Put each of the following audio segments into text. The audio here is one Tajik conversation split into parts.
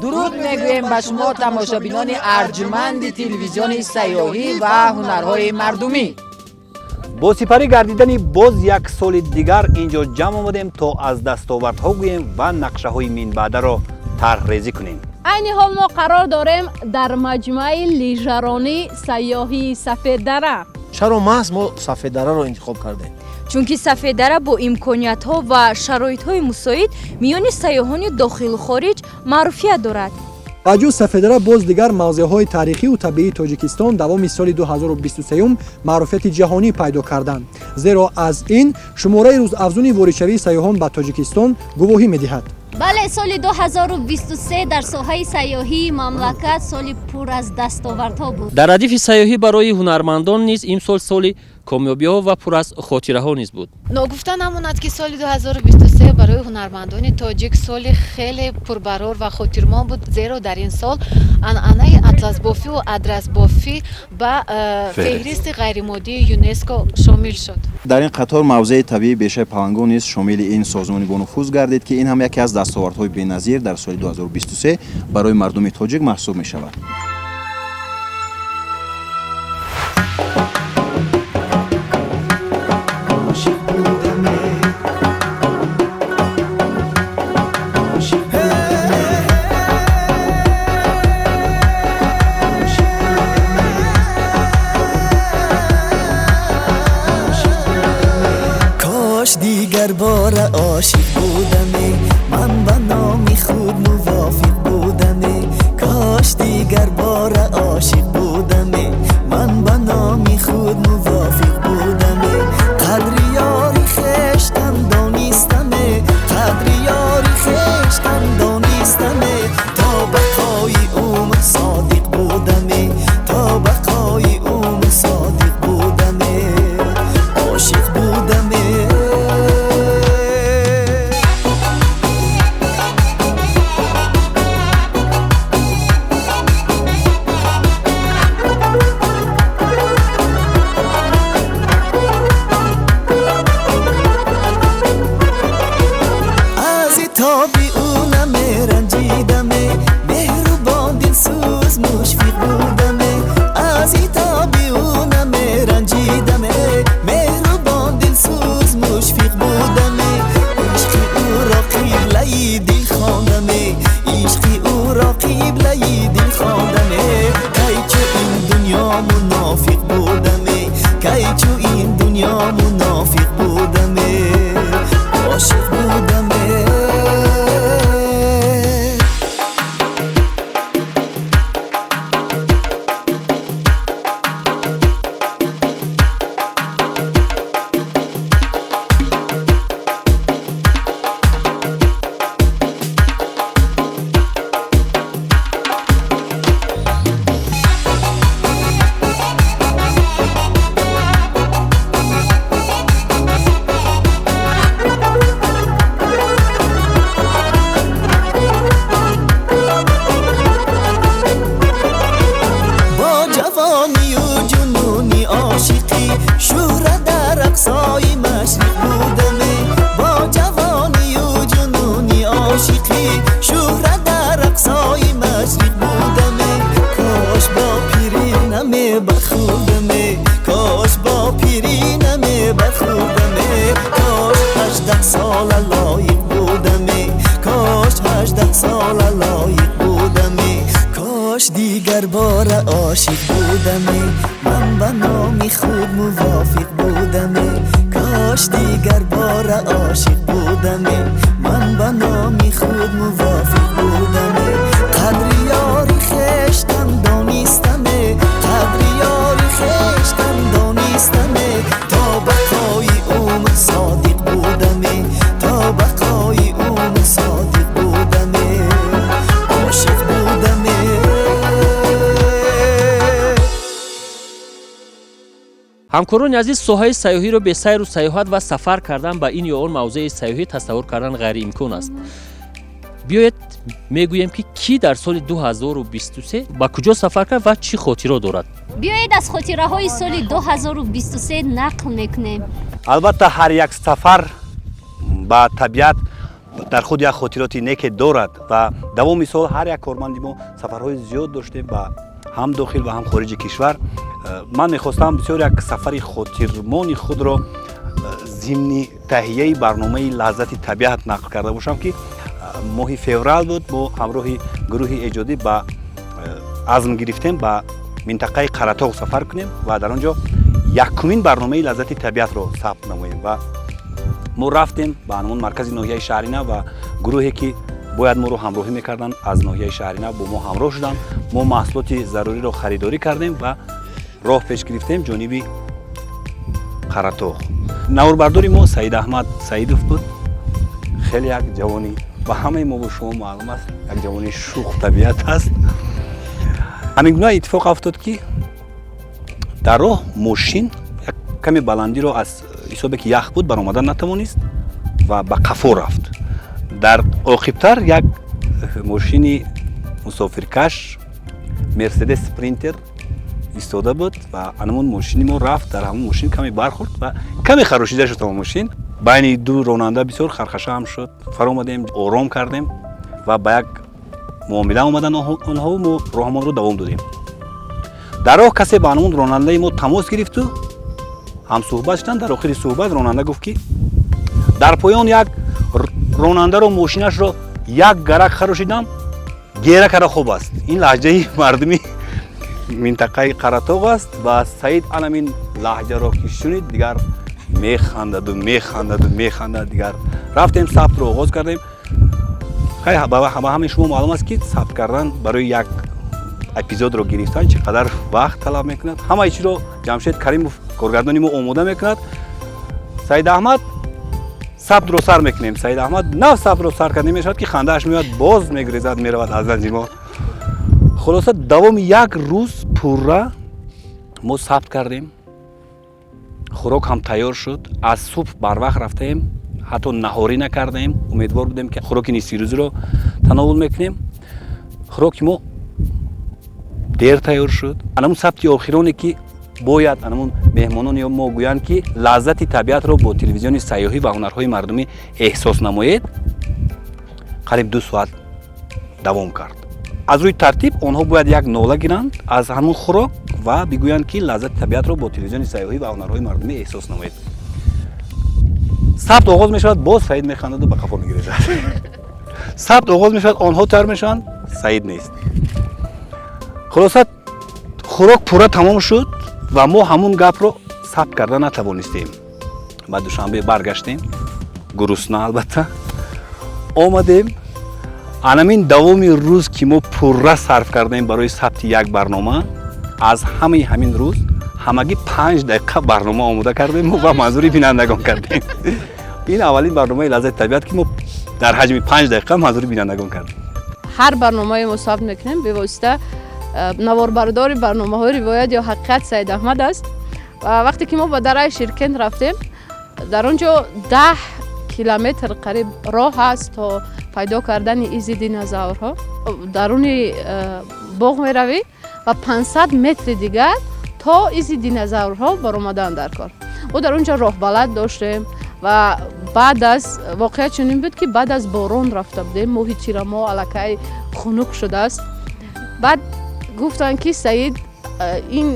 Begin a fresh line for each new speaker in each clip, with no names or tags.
Дуруд мегӯем ба шумо, тамошобинони арҷманди телевизиони сайёҳӣ ва ҳунарҳои мардумӣ.
Бо сипарӣ гардидани боз як соли дигар инҷо ҷамъ омадем, то аз дастовардҳо гӯем ва нақшаҳои минбаъдаро тарҳрезӣ кунем.
Айни ҳол мо қарор дорем дар маҷмӯаи лижаронӣ сайёҳии Сафеддара.
Чаро маҳз мо Сафеддараро интихоб кардем?
Чунки Сафеддара бо имкониятҳо ва шароитҳои мусоид миёни сайёҳони дохилу хориҷ маъруфият дорад.
Ба ҷуз Сафеддара, боз дигар мавзеъҳои таърихию табиии Тоҷикистон давоми соли 2023 маъруфияти ҷаҳонӣ пайдо карданд, зеро аз ин шумораи рӯзафзуни воридшавии сайёҳон ба Тоҷикистон гувоҳӣ медиҳад.
Бале, соли 2023 дар соҳаи сайёҳии мамлакат соли пур аз дастовардҳо буд.
Дар радифи сайёҳӣ барои ҳунармандон низ имсол соли комёбиҳо ва пур аз хотираҳо низ буд.
Ногуфта намонад, ки соли 2023 барои ҳунармандони тоҷик соли хеле пурбарор ва хотирмон буд, зеро дар ин сол анъанаи атласбофиву адрасбофӣ ба феҳристи ғайримоддии ЮНЕСКО шомил шуд.
Дар ин қатор мавзеи табиии Бешаи Палангон низ шомили ин созмони бонуфуз гардид, ки ин ҳам яке аз дастовардҳои беназир дар соли 2023 барои мардуми тоҷик маҳсуб мешавад.
Кош дигар бора ошиқ будаме, ман ба номи худ мувофиқ будаме. Кош дигар бора ошиқ будаме, ман ба номи худ мувофиқ будаме. Қадри ёри хештан донистаме, қадри ёри хештан донистаме. То бақои умр содиқ будаме, то бақои умр содиқ будаме, ошиқ будаме. Аз итоби ӯ намеранҷидаме, меҳрубон, дилсӯз, мушфиқ будаме. Аз итоби ӯ намеранҷидаме, меҳрубон, дилсӯз, мушфиқ будаме. Ишқи ӯро қиблаи дил хондаме, ишқи ӯро қиблаи дил хондаме. Кай чу ин дунё мунофиқ будаме, кай чу ин дунё мунофиқ будаме, ошиқ будаме. Бо ҷавонию ҷунуни ошиқӣ шӯҳра дар ақсои машриқ будаме. Бо ҷавонию ҷунуни ошиқӣ шӯҳра дар ақсои машриқ будаме. Кош бо пирӣ намебархӯрдаме, кош бо пирӣ намебархӯрдаме. Кош 18-сола лоиқ будаме, кош 18-сола лоиқ будаме. Кош дигар бора ошиқ будаме, ман ба номи худ мувофиқ будаме. Кош дигар бора ошиқ будаме, ман ба номи худ мувофиқ будаме. Қадри ёри хештан донистаме, қадри ёри хештан донистаме. То бақои умр содиқ будаме, то бақои умр содиқ будаме, ошиқ будаме.
Ҳамкорони азиз, соҳаи сайёҳиро бе сайру сайёҳат ва сафар кардан ба ин ё он мавзеи сайёҳӣ тасаввур кардан ғайриимкон аст. Биёед, мегӯем, ки кӣ дар соли 2023 ба куҷо сафар кард ва чӣ хотиро дорад.
Биёед, аз хотираҳои соли 2023 нақл мекунем.
Албатта, ҳар як сафар ба табиат Дар худ як хотироти неке дорад ва давоми сол ҳар як корманди мо сафарҳои зиёд доштем ба ҳам дохил ва ҳам хориҷи кишвар. Ман мехостам бисёр як сафари хотирмони худро зимни таҳияи барномаи «Лаззати табиат» нақл карда бошам, ки моҳи феврал буд. Мо ҳамроҳи гурӯҳи эҷодӣ ба азм гирифтем ба минтақаи Қаратоғ сафар кунем ва дар он ҷо якумин барномаи «Лаззати табиатро» сабт намоем. Ва мо рафтем ба ҳамон маркази ноҳияи Шаҳринав ва гурӯҳе, ки бояд моро ҳамроҳӣ мекарданд, аз ноҳияи Шаҳринав бо мо ҳамроҳ шуданд. Мо маҳсулоти заруриро харидорӣ кардем ва роҳ пеш гирифтем ҷониби Қаратоғ. Наворбардори мо Саид Аҳмад Саидов буд. Хеле як ҷавони, ба ҳамаи мо бо шумо маълум аст, як ҷавони шух табиат аст. Ҳамин гуна иттифоқ афтод, ки дар роҳ мошин як каме баландиро аз ҳисобе ки ях буд баромадан натавонист ва ба қафо рафт. Дар оқибтар як мошини мусофиркаш Мерседес Спринтер истода буд ва анамон мошини мо рафт дар ҳамон мошин каме бархӯрд ва каме харошида шуд ҳамон мошин. Байни ду ронанда бисёр хархаша ҳам шуд. Фаромадем, ором кардем ва ба як муомила омадан онҳо. Мо роҳамонро давом додем. Дар роҳ касе ба анамон ронандаи мо тамос гирифту ҳамсӯҳбат шуданд. Дар охири суҳбат ронанда гуфт, ки дар поён як ронандаро мошинашро як гарак харошидам, гера кара хоб аст. Ин лаҳҷаи мардуми минтақаи Қаратоғ аст. Ва Саид анамин лаҳҷаро ки шунид, дигар механдаду механдаду механдад. Дигар рафтем, сабтро оғоз кардем. Ба ҳамаи шумо маълум аст, ки сабт кардан барои як эпизодро гирифтан чӣ қадар вақт талаб мекунад. Ҳамаи чиро Ҷамшед Каримов, коргардони мо, омода мекунад. Саид Аҳмад, сабтро сар мекунем. Саид Аҳмад нав сабтро сар кард, мешавад ки хандааш меояд, боз мегурезад, меравад аз назди мо. Хулоса, давоми як рӯз пурра мо сабт кардем. Хӯрок ҳам тайёр шуд. Аз субҳ барвақт рафтаем, ҳатто наҳорӣ накардаем. Умедвор будем, ки хӯроки нисфирӯзиро тановул мекунем. Хӯроки мо дер тайёр шуд. Анамун сабти охироне, ки бояд анамун меҳмонони мо гӯянд, ки лаззати табиатро бо телевизиони сайёҳӣ ва ҳунарҳои мардумӣ эҳсос намоед, қариб 2 соат давом кард. Аз рӯи тартиб онҳо бояд як нола гиранд аз ҳамун хӯрок ва бигӯянд, ки лаззати табиатро бо телевизиони сайёҳӣ ва ҳунарҳои мардумӣ эҳсос намоед. Сабт оғоз мешавад, боз Саид механдаду ба қафо мегирезад. Сабт оғоз мешавад, онҳо тайёр мешаванд, Саид нест. Хулоса, хӯрок пурра тамом шуд ва мо ҳамун гапро сабт карда натавонистем. Ба Душанбе баргаштем гурусна, албатта, омадем. Анамин давоми рӯз, ки мо пурра сарф кардаем барои сабти як барнома, аз ҳамаи ҳамин рӯз ҳамагӣ 5 дақиқа барнома омода кардем ва манзури бинандагон кардем. Ин аввалин барномаи «Лаззати табиат», ки мо дар ҳаҷми 5 дақиқа манзури бинандагон кардем.
Ҳар барномае мо сабт мекунем, бевосита наворбардори барномаҳои «Ривоят ё ҳақиқат» Саид Аҳмад аст. Ва вақте ки мо ба дараи Ширкент рафтем, дар он ҷо 10 километр қариб роҳ аст то пайдо кардани изи динозаврҳо. Даруни боғ меравӣ ва 500 метри дигар то изи динозаврҳо баромадан дар кор. Мо дар он ҷо роҳбалад доштем ва баъд аз воқеа чунин буд, ки баъд аз борон рафта будем. Моҳи тирамо, аллакай хунук шудааст. Баъд гуфтанд, ки Саид, ин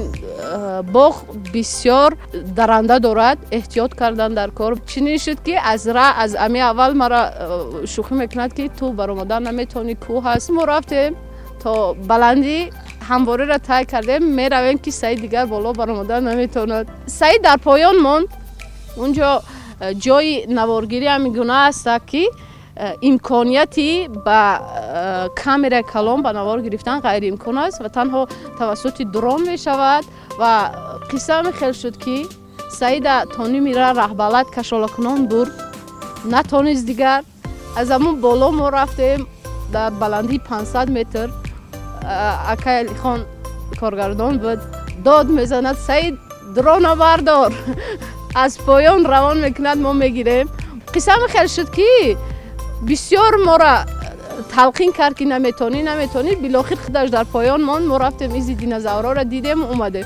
боғ бисёр даранда дорад, эҳтиёт кардан дар кор. Чунин шуд, ки аз ра аз ами аввал мара шӯхӣ мекунад, ки ту баромадан наметавонӣ, кӯҳ аст. Мо рафтем, то баландӣ ҳамвориро тай кардем, меравем, ки Саид дигар боло баромадан наметавонад. Саид дар поён монд. Унҷо ҷои наворгирӣ ҳамин гуна аст, ки имконияти ба камераи калон ба навор гирифтан ғайриимкон аст ва танҳо тавассути дрон мешавад. Ва қисса ҳамин хел шуд, ки Саида то ними ра раҳбалад кашолакунон бурд, натонист дигар. Аз ҳамун боло мо рафтем дар баландии 500 метр. Акай Алихон коргардон буд, дод мезанад: «Саид, дрона бардор!» Аз поён равон мекунад, мо мегирем. Қисса ҳамин хел шуд, ки бисёр мора талқин кард, ки наметонӣ, наметонӣ. Билохир худаш дар поён монд. Мо рафтем, изи динозаврҳоро дидем, омадем.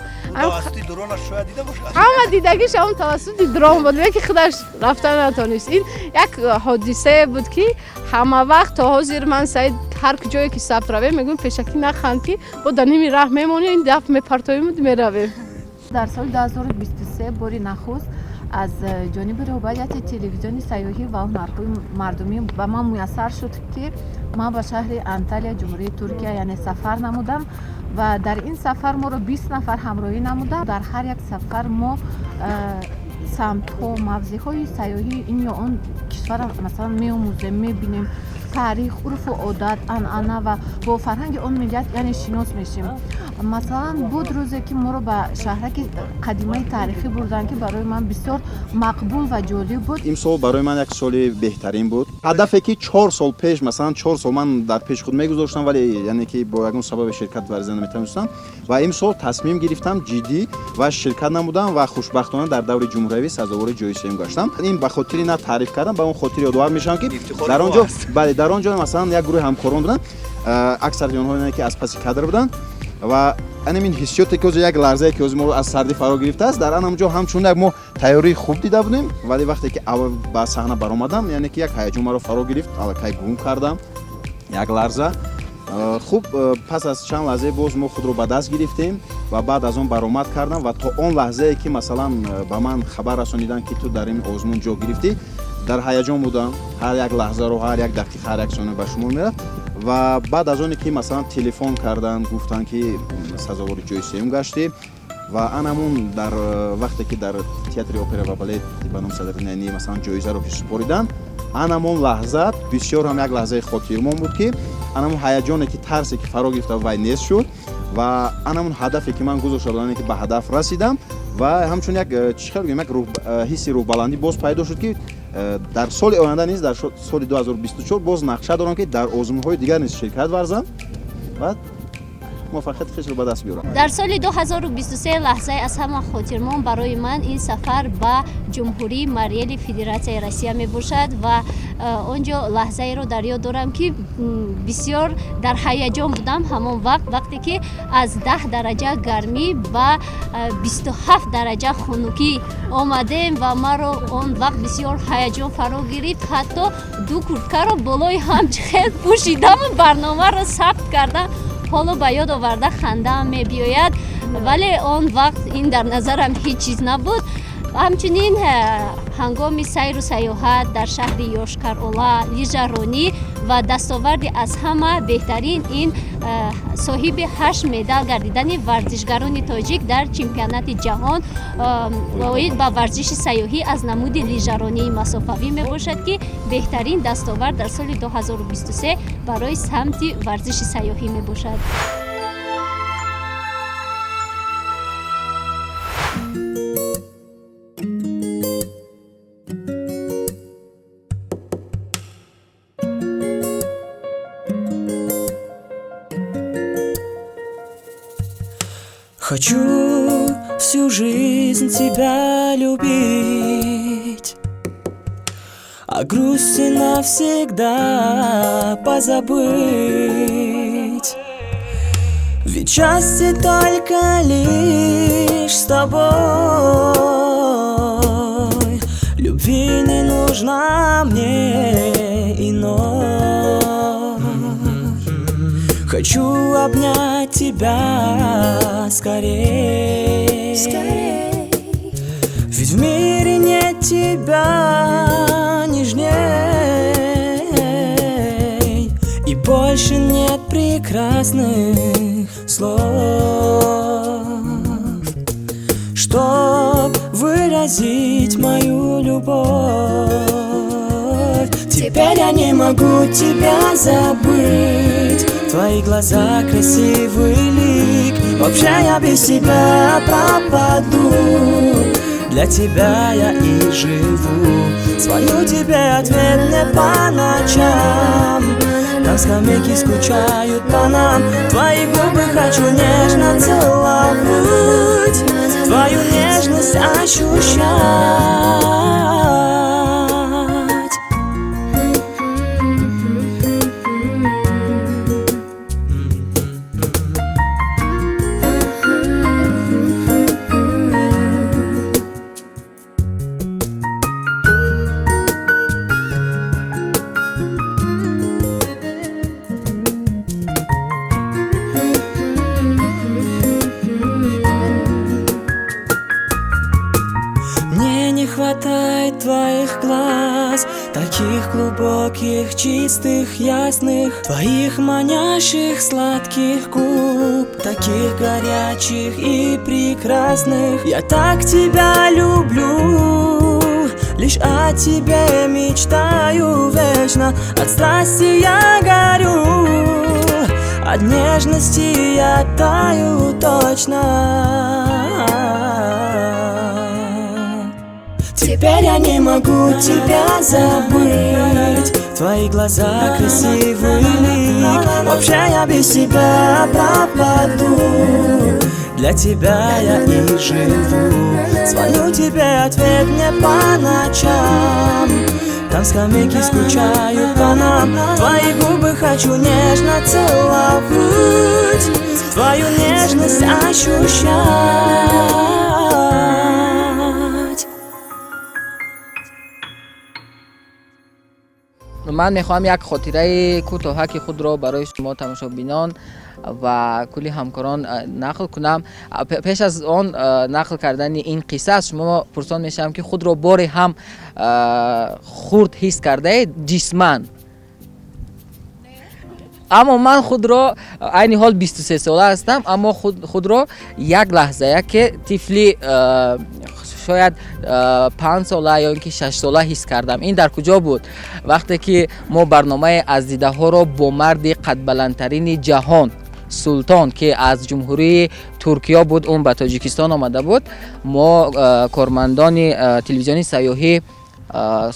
Ҳама дидагиш ҳамон тавассути дрон буд, леки худаш рафта натонист. Ин як ҳодисае буд, ки ҳама вақт то ҳозир ман Саид ҳар ҷое ки сабт равем, мегӯем, пешакӣ наханд, ки бо дар ними раҳ мемонем, ин даф мепартоиму меравем.
Дар соли 2023 бори нахуст аз ҷониби роҳбарияти телевизиони сайёҳӣ ва ҳунарҳои мардумӣ ба ман муяссар шуд, ки ман ба шаҳри Анталия, Ҷумҳурии Туркия, яъне сафар намудам ва дар ин сафар моро 20 нафар ҳамроҳӣ намуданд. Дар ҳар як сафар мо самтҳо, мавзеъҳои сайёҳии ин ё он кишварро, масалан, меомӯзем, мебинем, таърих, урфу одат, анъана ва бо фарҳанги он миллият, яъне, шинос мешем. Масалан, буд рӯзе, ки моро ба шаҳраки қадимаи таърихӣ бурданд, ки барои ман бисёр мақбул ва ҷолиб буд.
Имсол барои ман як соли беҳтарин буд. Ҳадафе, ки 4 сол пеш, масалан, 4 сол ман дар пеши худ мегузоштам, вале, яъне ки, бо ягон сабаби ширкат варзида наметавонистам ва имсол тасмим гирифтам ҷиддӣ ва ширкат намудам ва хушбахтона дар даври ҷумҳуриявӣ сазовори ҷои сеюм гаштам. Ин ба хотири на таъриф кардан, ба он хотир ёдовар мешавам, ки дар он ҷо, бале, дар он ҷо, масалан, як гурӯҳи ҳамкорон буданд, аксари онҳо ки аз паси кадр буданд ва анамин ҳиссиёте, ки ҳозир як лаҳзае, ки ҳозир моро аз сардӣ фаро гирифтааст, дар анам ҷо ҳамчун як мо тайёрии хуб дида будем, вале вақте ки ба саҳна баромадам, яъне ки як ҳаяҷон маро фаро гирифт, аллакай гум кардам як лаҳза. Хуб, пас аз чанд лаҳзае боз мо худро ба даст гирифтем ва баъд аз он баромад кардам ва то он лаҳзае, ки, масалан, ба ман хабар расониданд, ки ту дар ин озмун ҷо гирифтӣ, дар ҳаяҷон будам. Ҳар як лаҳзаро, ҳар як дақиқа, ҳар як сония ба шумор мерафт ва баъд аз оне ки, масалан, телефон карданд, гуфтанд, ки сазовори ҷои сеюм гаштӣ ва анамун дар вақте ки дар театри опера ва балет ба номи Садриддин Айнӣ, масалан, ҷоизаро ки супориданд, анамон лаҳза бисёр ҳам як лаҳзаи хотирмон буд, ки анамон ҳаяҷоне ки, тарсе ки фаро гирифта, вай нест шуд ва анамон ҳадафе, ки ман гузошта будам, ки ба ҳадаф расидам ва ҳамчун як, чӣ хел гӯем, як ҳисси рӯҳбаландӣ боз пайдо шуд, ки дар соли оянда низ, дар соли 2024 боз нақша дорам, ки дар озмунҳои дигар низ ширкат варзам ва муваффақияти хешро ба даст биёрам.
Дар соли 2023 лаҳзаи аз ҳама хотирмон барои ман ин сафар ба Ҷумҳурии Марий Эли Федератсияи Россия мебошад ва он ҷо лаҳзаеро дар ёд дорам, ки бисёр дар ҳаяҷон будам. Ҳамон вақт, вақте ки аз 10 дараҷа гармӣ ба 27 дараҷа хунукӣ омадем ва маро он вақт бисёр ҳаяҷон фаро гирифт. Ҳатто ду курткаро болои ҳам хел пӯшидаму барномаро сабт кардам. Ҳоло ба ёд оварда хандаам мебиёяд, вале он вақт ин дар назарам ҳеҷ чиз набуд. Ҳамчунин ҳангоми сайру сайёҳат дар шаҳри Йошкар Ола, лижаронӣ ва дастоварди аз ҳама беҳтарин ин соҳиби ҳашт медал гардидани варзишгарони тоҷик дар чемпионати ҷаҳон оид ба варзиши сайёҳӣ аз намуди лижаронии масофавӣ мебошад, ки беҳтарин дастовард дар соли 2023 барои самти варзиши сайёҳӣ мебошад.
Хочу всю жизнь тебя любить, о грусти навсегда позабыть. Ведь счастье только лишь с тобой. Любви не нужна мне иной. Хочу обнять тебя скорей,
Скорей.
Ведь в мире нет тебя нежней, И больше нет прекрасных слов, чтоб выразить мою любовь. Теперь я не могу тебя забыть. Твои глаза, красивый лик. Вообще я без тебя пропаду. Для тебя я и живу. Звоню тебе, ответь мне по ночам. Там скамейки скучают по нам. Твои губы хочу нежно целовать, твою нежность ощущать. Таких глубоких, чистых, ясных, твоих манящих сладких губ, таких горячих и прекрасных. Я так тебя люблю, лишь о тебе мечтаю вечно. От страсти я горю, от нежности я таю точно. Теперь я не могу тебя забыть, твои глаза красивый лик. Вообще я без тебя пропаду, для тебя я и живу. Звоню тебе, ответь мне по ночам, там скамейки скучают по нам. Твои губы хочу нежно целовать, твою нежность ощущать.
Ман мехоҳам як хотираи кӯтоҳаки худро барои шумо тамошобинон ва кулли ҳамкорон нақл кунам. Пеш аз он нақл кардани ин қисса аз шумо пурсон мешавам, ки худро боре ҳам хурд ҳис кардаед ҷисман? Аммо ман худро айни ҳол 23 сола ҳастам, аммо худро як лаҳза яке тифли шояд 5 сола ё ин ки 6 сола ҳис кардам. Ин дар куҷо буд? Вақте ки мо барномаи аз дидаҳоро бо марди қадбаландтарини ҷаҳон Султон, ки аз ҷумҳурии Туркия буд, он ба Тоҷикистон омада буд, мо кормандони телевизиони сайёҳӣ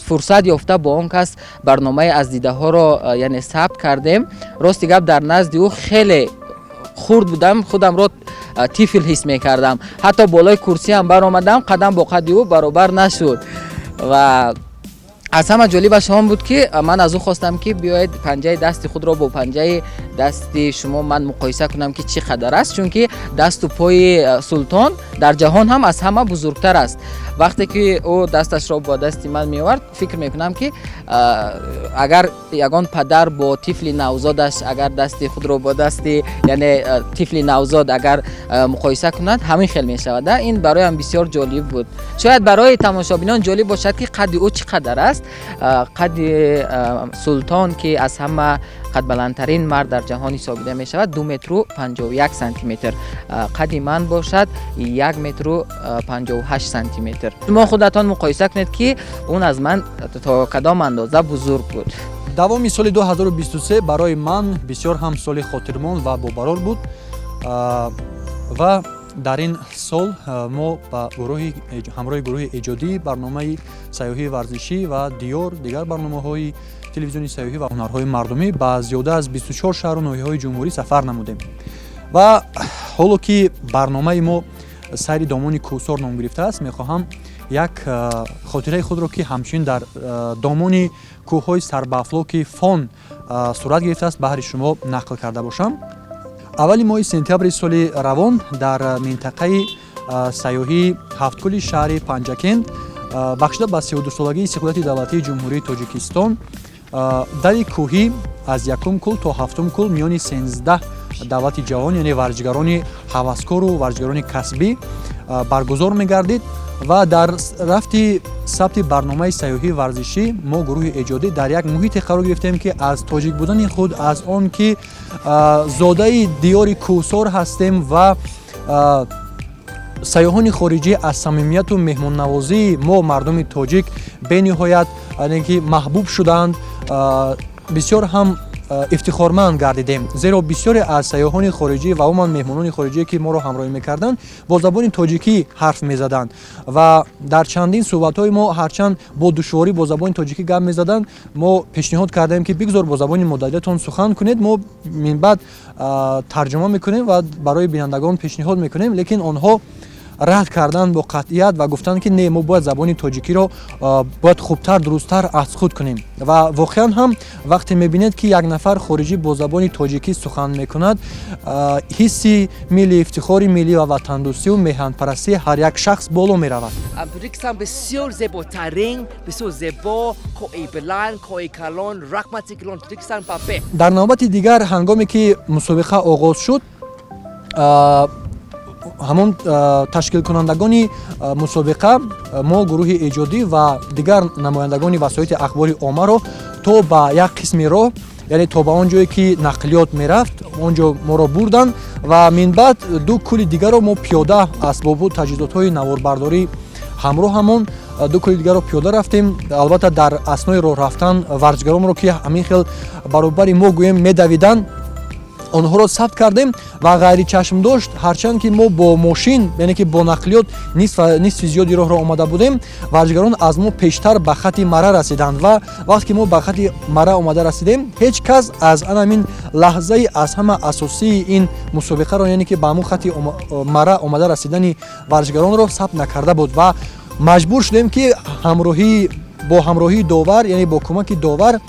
фурсат ёфта бо он кас барномаи аз дидаҳоро яъне сабт кардем. Рости гап, дар назди ӯ хеле хурд будам, худамро тифл ҳис мекардам. Ҳатто болои курсиам баромадам, қадам бо қадди ӯ баробар нашуд. Ва аз ҳама ҷолибаш он буд, ки ман аз ӯ хостам, ки биёед панҷаи дасти худро бо панҷаи дасти шумо ман муқоиса кунам, ки чӣ қадар аст, чунки дасту пои Султон дар ҷаҳон ҳам аз ҳама бузургтар аст. Вақте ки ӯ дасташро бо дасти ман меовард, фикр мекунам, ки агар ягон падар бо тифли навзодаш агар дасти худро бо дасти яъне тифли навзод агар муқоиса кунад, ҳамин хел мешавад. Ин бароям бисёр ҷолиб буд. Шояд барои тамошобинон ҷолиб бошад, ки қадди ӯ чӣ қадар аст. Қадди Султон, ки аз ҳама қадбаландтарин мард дар ҷаҳон ҳисобида мешавад, 2 метру 51 сантиметр. Қадди ман бошад 1 метру 58 сантиметр. Шумо худатон муқоиса кунед, ки он аз ман то кадом андоза бузург буд.
Давоми соли 2023 барои ман бисёр ҳам соли хотирмон ва бобарор буд ва дар ин сол мо ба ҳамроҳи гурӯҳи эҷодии барномаи сайёҳии варзишӣ ва диёр дигар барномаҳои телевизиони сайёҳӣ ва ҳунарҳои мардумӣ ба зиёда аз 24 шаҳру ноҳияҳои ҷумҳурӣ сафар намудем. Ва ҳоло ки барномаи мо сайри домони кӯҳсор ном гирифтааст, мехоҳам як хотираи худро, ки ҳамчунин дар домони кӯҳҳои сарбаафлоки Фон сурат гирифтааст, баҳри шумо нақл карда бошам. Аввали моҳи сентябри соли равон дар минтақаи сайёҳии ҳафткӯли шаҳри Панҷакент бахшида ба 32-солагии истиқлолияти давлатии Ҷумҳурии Тоҷикистон дари кӯҳӣ аз якум кӯл то ҳафтум кӯл миёни 13 давлати ҷаҳон, яъне варзишгарони ҳаваскору варзишгарони касбӣ баргузор мегардид ва дар рафти сабти барномаи сайёҳии варзишӣ мо гурӯҳи эҷодӣ дар як муҳите қарор гирифтем, ки аз тоҷик будани худ, аз он ки зодаи диёри кӯҳсор ҳастем ва сайёҳони хориҷӣ аз самимияту меҳмоннавозии мо мардуми тоҷик бениҳоят ки маҳбуб шуданд, бисёр ҳам ифтихорманд гардидем. Зеро бисёре аз сайёҳони хориҷӣ ва умуман меҳмонони хориҷие, ки моро ҳамроҳӣ мекарданд, бо забони тоҷикӣ ҳарф мезаданд ва дар чандин суҳбатҳои мо ҳарчанд бо душворӣ бо забони тоҷикӣ гап мезаданд, мо пешниҳод кардем, ки бигзор бо забони модариятон сухан кунед, мо минбаъд тарҷума мекунем ва барои бинандагон пешниҳод мекунем, лекин онҳо рад карданд бо қатъият ва гуфтанд, ки не, мо бояд забони тоҷикиро бояд хубтар, дурусттар аз худ кунем. Ва воқеан ҳам вақте мебинед, ки як нафар хориҷӣ бо забони тоҷикӣ сухан мекунад, ҳисси милли, ифтихори миллӣ ва ватандӯстию меҳанпарастии ҳар як шахс боло меравад.
Тоҷикистон бисёр зеботарин, бисёр зебо, кӯҳи баланд, кӯҳи калон, раҳмати калон, Тоҷикистон ба беҳ.
Дар навбати дигар, ҳангоме ки мусобиқа оғоз шуд, Ҳамон ташкилкунандагони мусобиқа мо, гурӯҳи эҷодӣ ва дигар намояндагони васоити ахбори оммаро то ба як қисми роҳ, яъне то ба он ҷое ки нақлиёт мерафт, он ҷо моро бурданд ва минбаъд ду кӯли дигарро мо пиёда, асбобу таҷҳизотҳои наворбардорӣ ҳамроҳамон, ду кӯли дигарро пиёда рафтем. Албатта, дар аснои роҳ рафтан варзишгаронро, ки ҳамин хел баробари мо гӯем медавиданд, онҳоро сабт кардем ва ғайричашмдошт, ҳарчанд ки мо бо мошин, яъне ки бо нақлиёт нисфи зиёди роҳро омада будем, варзишгарон аз мо пештар ба хати мара расиданд. Ва вақте ки мо ба хати мара омада расидем, ҳеҷ кас аз анамин лаҳзаи аз ҳама асосии ин мусобиқаро, яъне ки ба ҳамун хати мара омада расидани варзишгаронро сабт накарда буд ва маҷбур шудем, ки бо ҳамроҳии довар, яъне бо кӯмаки довар,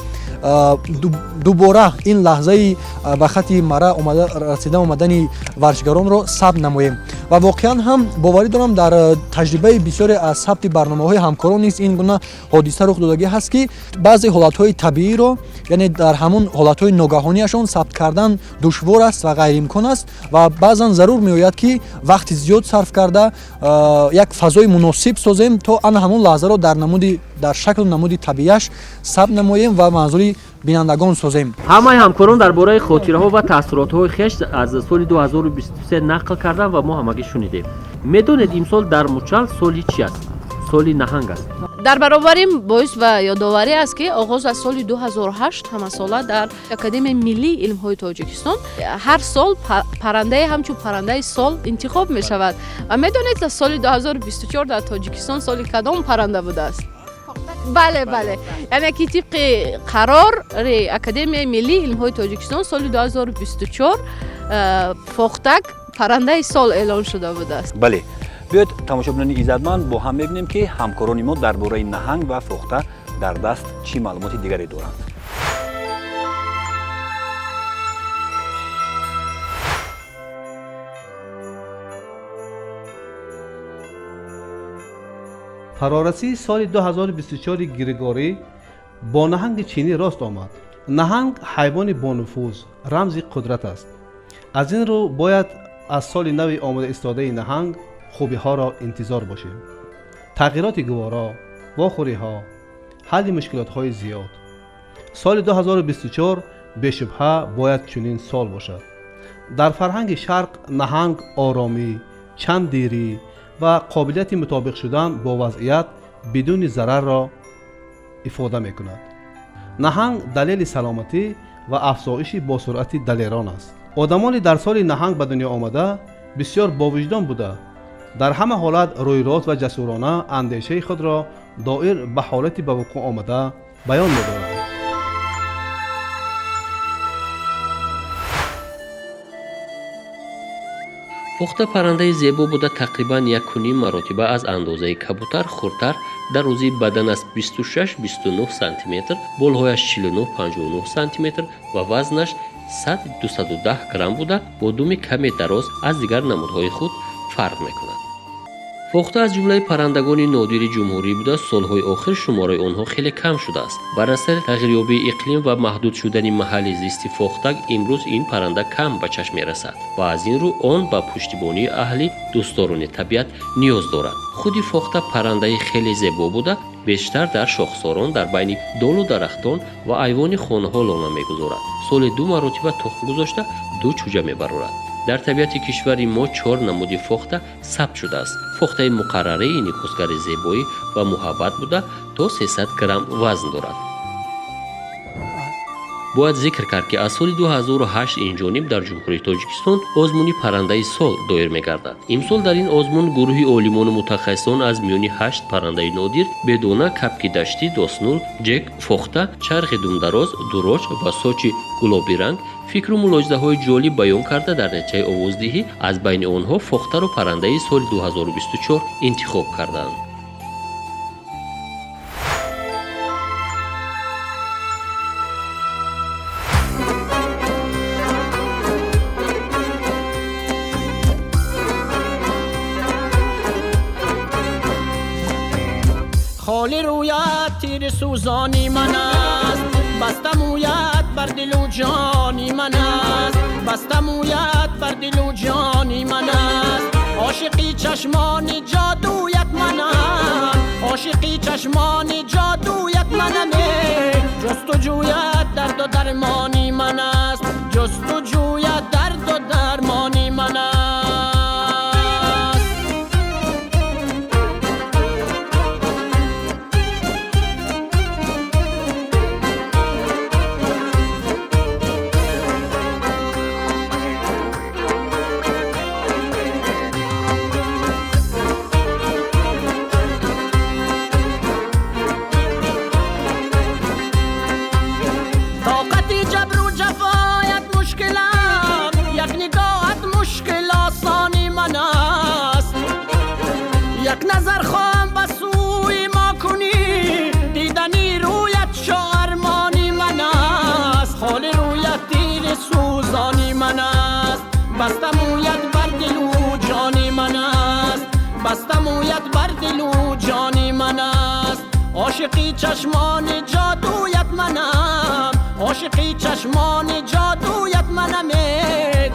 дубора ин лаҳзаи ба хати мара расида омадани варзишгаронро сабт намоем. Ва воқеан ҳам боварӣ дорам, дар таҷрибаи бисёре аз сабти барномаҳои ҳамкорон низ ин гуна ҳодиса рух додагӣ ҳаст, ки баъзе ҳолатҳои табииро, яъне дар ҳамун ҳолатҳои ногаҳонияшон сабт кардан душвор аст ва ғайриимкон аст ва баъзан зарур меояд, ки вақти зиёд сарф карда, як фазои муносиб созем, то ана ҳамун лаҳзаро дар шаклу намуди табиаш сабт намоем ва манзури бинандагон созем.
Ҳамаи ҳамкорон дар бораи хотираҳо ва таассуротҳои хеш аз соли 2023 нақл карданд ва мо ҳамагӣ шунидем. Медонед, имсол дар мучал соли чи аст? Соли наҳанг аст.
Дар баробарим боис ба ёдоварӣ аст, ки оғоз аз соли 2008 ҳамасола дар Академияи миллии илмҳои Тоҷикистон ҳар сол парандае ҳамчун паррандаи сол интихоб мешавад. Ва медонед, соли 2024 дар Тоҷикистон соли кадом парранда будааст? Бале, яъне ки тибқи қарори Академияи миллии илмҳои Тоҷикистон соли 2024 фохтак паррандаи сол эълон шуда будааст.
Бале, биёед, тамошобинони иззатманд, бо ҳам мебинем, ки ҳамкорони мо дар бораи наҳанг ва фохта дар даст чӣ маълумоти дигаре доранд.
Фарорасии соли 2024 григорӣ бо наҳанги чинӣ рост омад. Наҳанг ҳайвони бонуфуз, рамзи қудрат аст. Аз ин рӯ бояд аз соли нави омода истодаи наҳанг хубиҳоро интизор бошем: тағйироти гуворо, вохӯриҳо, ҳалли мушкилотҳои зиёд. Соли 2024 бешубҳа бояд чунин сол бошад. Дар фарҳанги шарқ наҳанг оромӣ, чанддирӣ ва қобилияти мутобиқ шудан бо вазъият бидуни зарарро ифода мекунад. Наҳанг далели саломатӣ ва афзоиши босуръати далерон аст. Одамони дар соли наҳанг ба дунё омада бисёр бовиҷдон буда, дар ҳама ҳолат рӯйрост ва ҷасурона андешаи худро доир ба ҳолати ба вуқӯъ омада баён медоранд.
Фохта паррандаи зебо буда, тақрибан 1,5 маротиба аз андозаи кабутар хурдтар, дарозии баданаш 26-29 сантиметр, болҳояш 49-59 сантиметр ва вазнаш 100-210 грамм буда, бо думи каме дароз аз дигар намудҳои худ фарқ мекунад. Фохта аз ҷумлаи паррандагони нодири ҷумҳурӣ буда, солҳои охир шумораи онҳо хеле кам шудааст. Бар асари тағйирёбии иқлим ва маҳдуд шудани маҳалли зисти фохтак, имрӯз ин парранда кам ба чашм мерасад ва аз ин рӯ он ба пуштибонии аҳли дӯстдорони табиат ниёз дорад. Худи фохта паррандаи хеле зебо буда, бештар дар шохсорон, дар байни долу дарахтон ва айвони хонаҳо лона мегузорад. Соли ду маротиба тухм гузошта, ду чӯҷа мебарорад. Дар табиати кишвари мо чор намуди фохта сабт шудааст. Фохтаи муқаррарӣ инъикосгари зебоӣ ва муҳаббат буда, то 300 грамм вазн дорад. Бояд зикр кард, ки аз соли 2008 инҷониб дар Ҷумҳурии Тоҷикистон озмуни паррандаи сол доир мегардад. Имсол дар ин озмун гурӯҳи олимону мутахассисон аз миёни ҳашт паррандаи нодир: бедона, кабки даштӣ, доснуль, ҷек, фохта, чархи думдароз, дуроҷ ва сочи гулобиранг фикру мулоҳизаҳои ҷолиб баён карда, дар натиҷаи овоздиҳӣ аз байни онҳо фохтаро паррандаи соли 2024 интихоб карданд.
Холи рӯят тири сӯзони ман аст, баста мӯят бар дилу ҷони ман аст, баста мӯят бар дилу ҷони ман аст. Ошиқи чашмони ҷодуят манам, ошиқи чашмони ҷодуят манам. Ҷустуҷӯят дарду дармони ман аст, ҷустуҷӯят дарду дармони ман аст. Бастамӯят бар дилу ҷони ман аст, бастамӯят бар дилу ҷони ман аст. Ошиқи чашмони ҷодуят манам, ошиқи чашмони ҷодуят манам.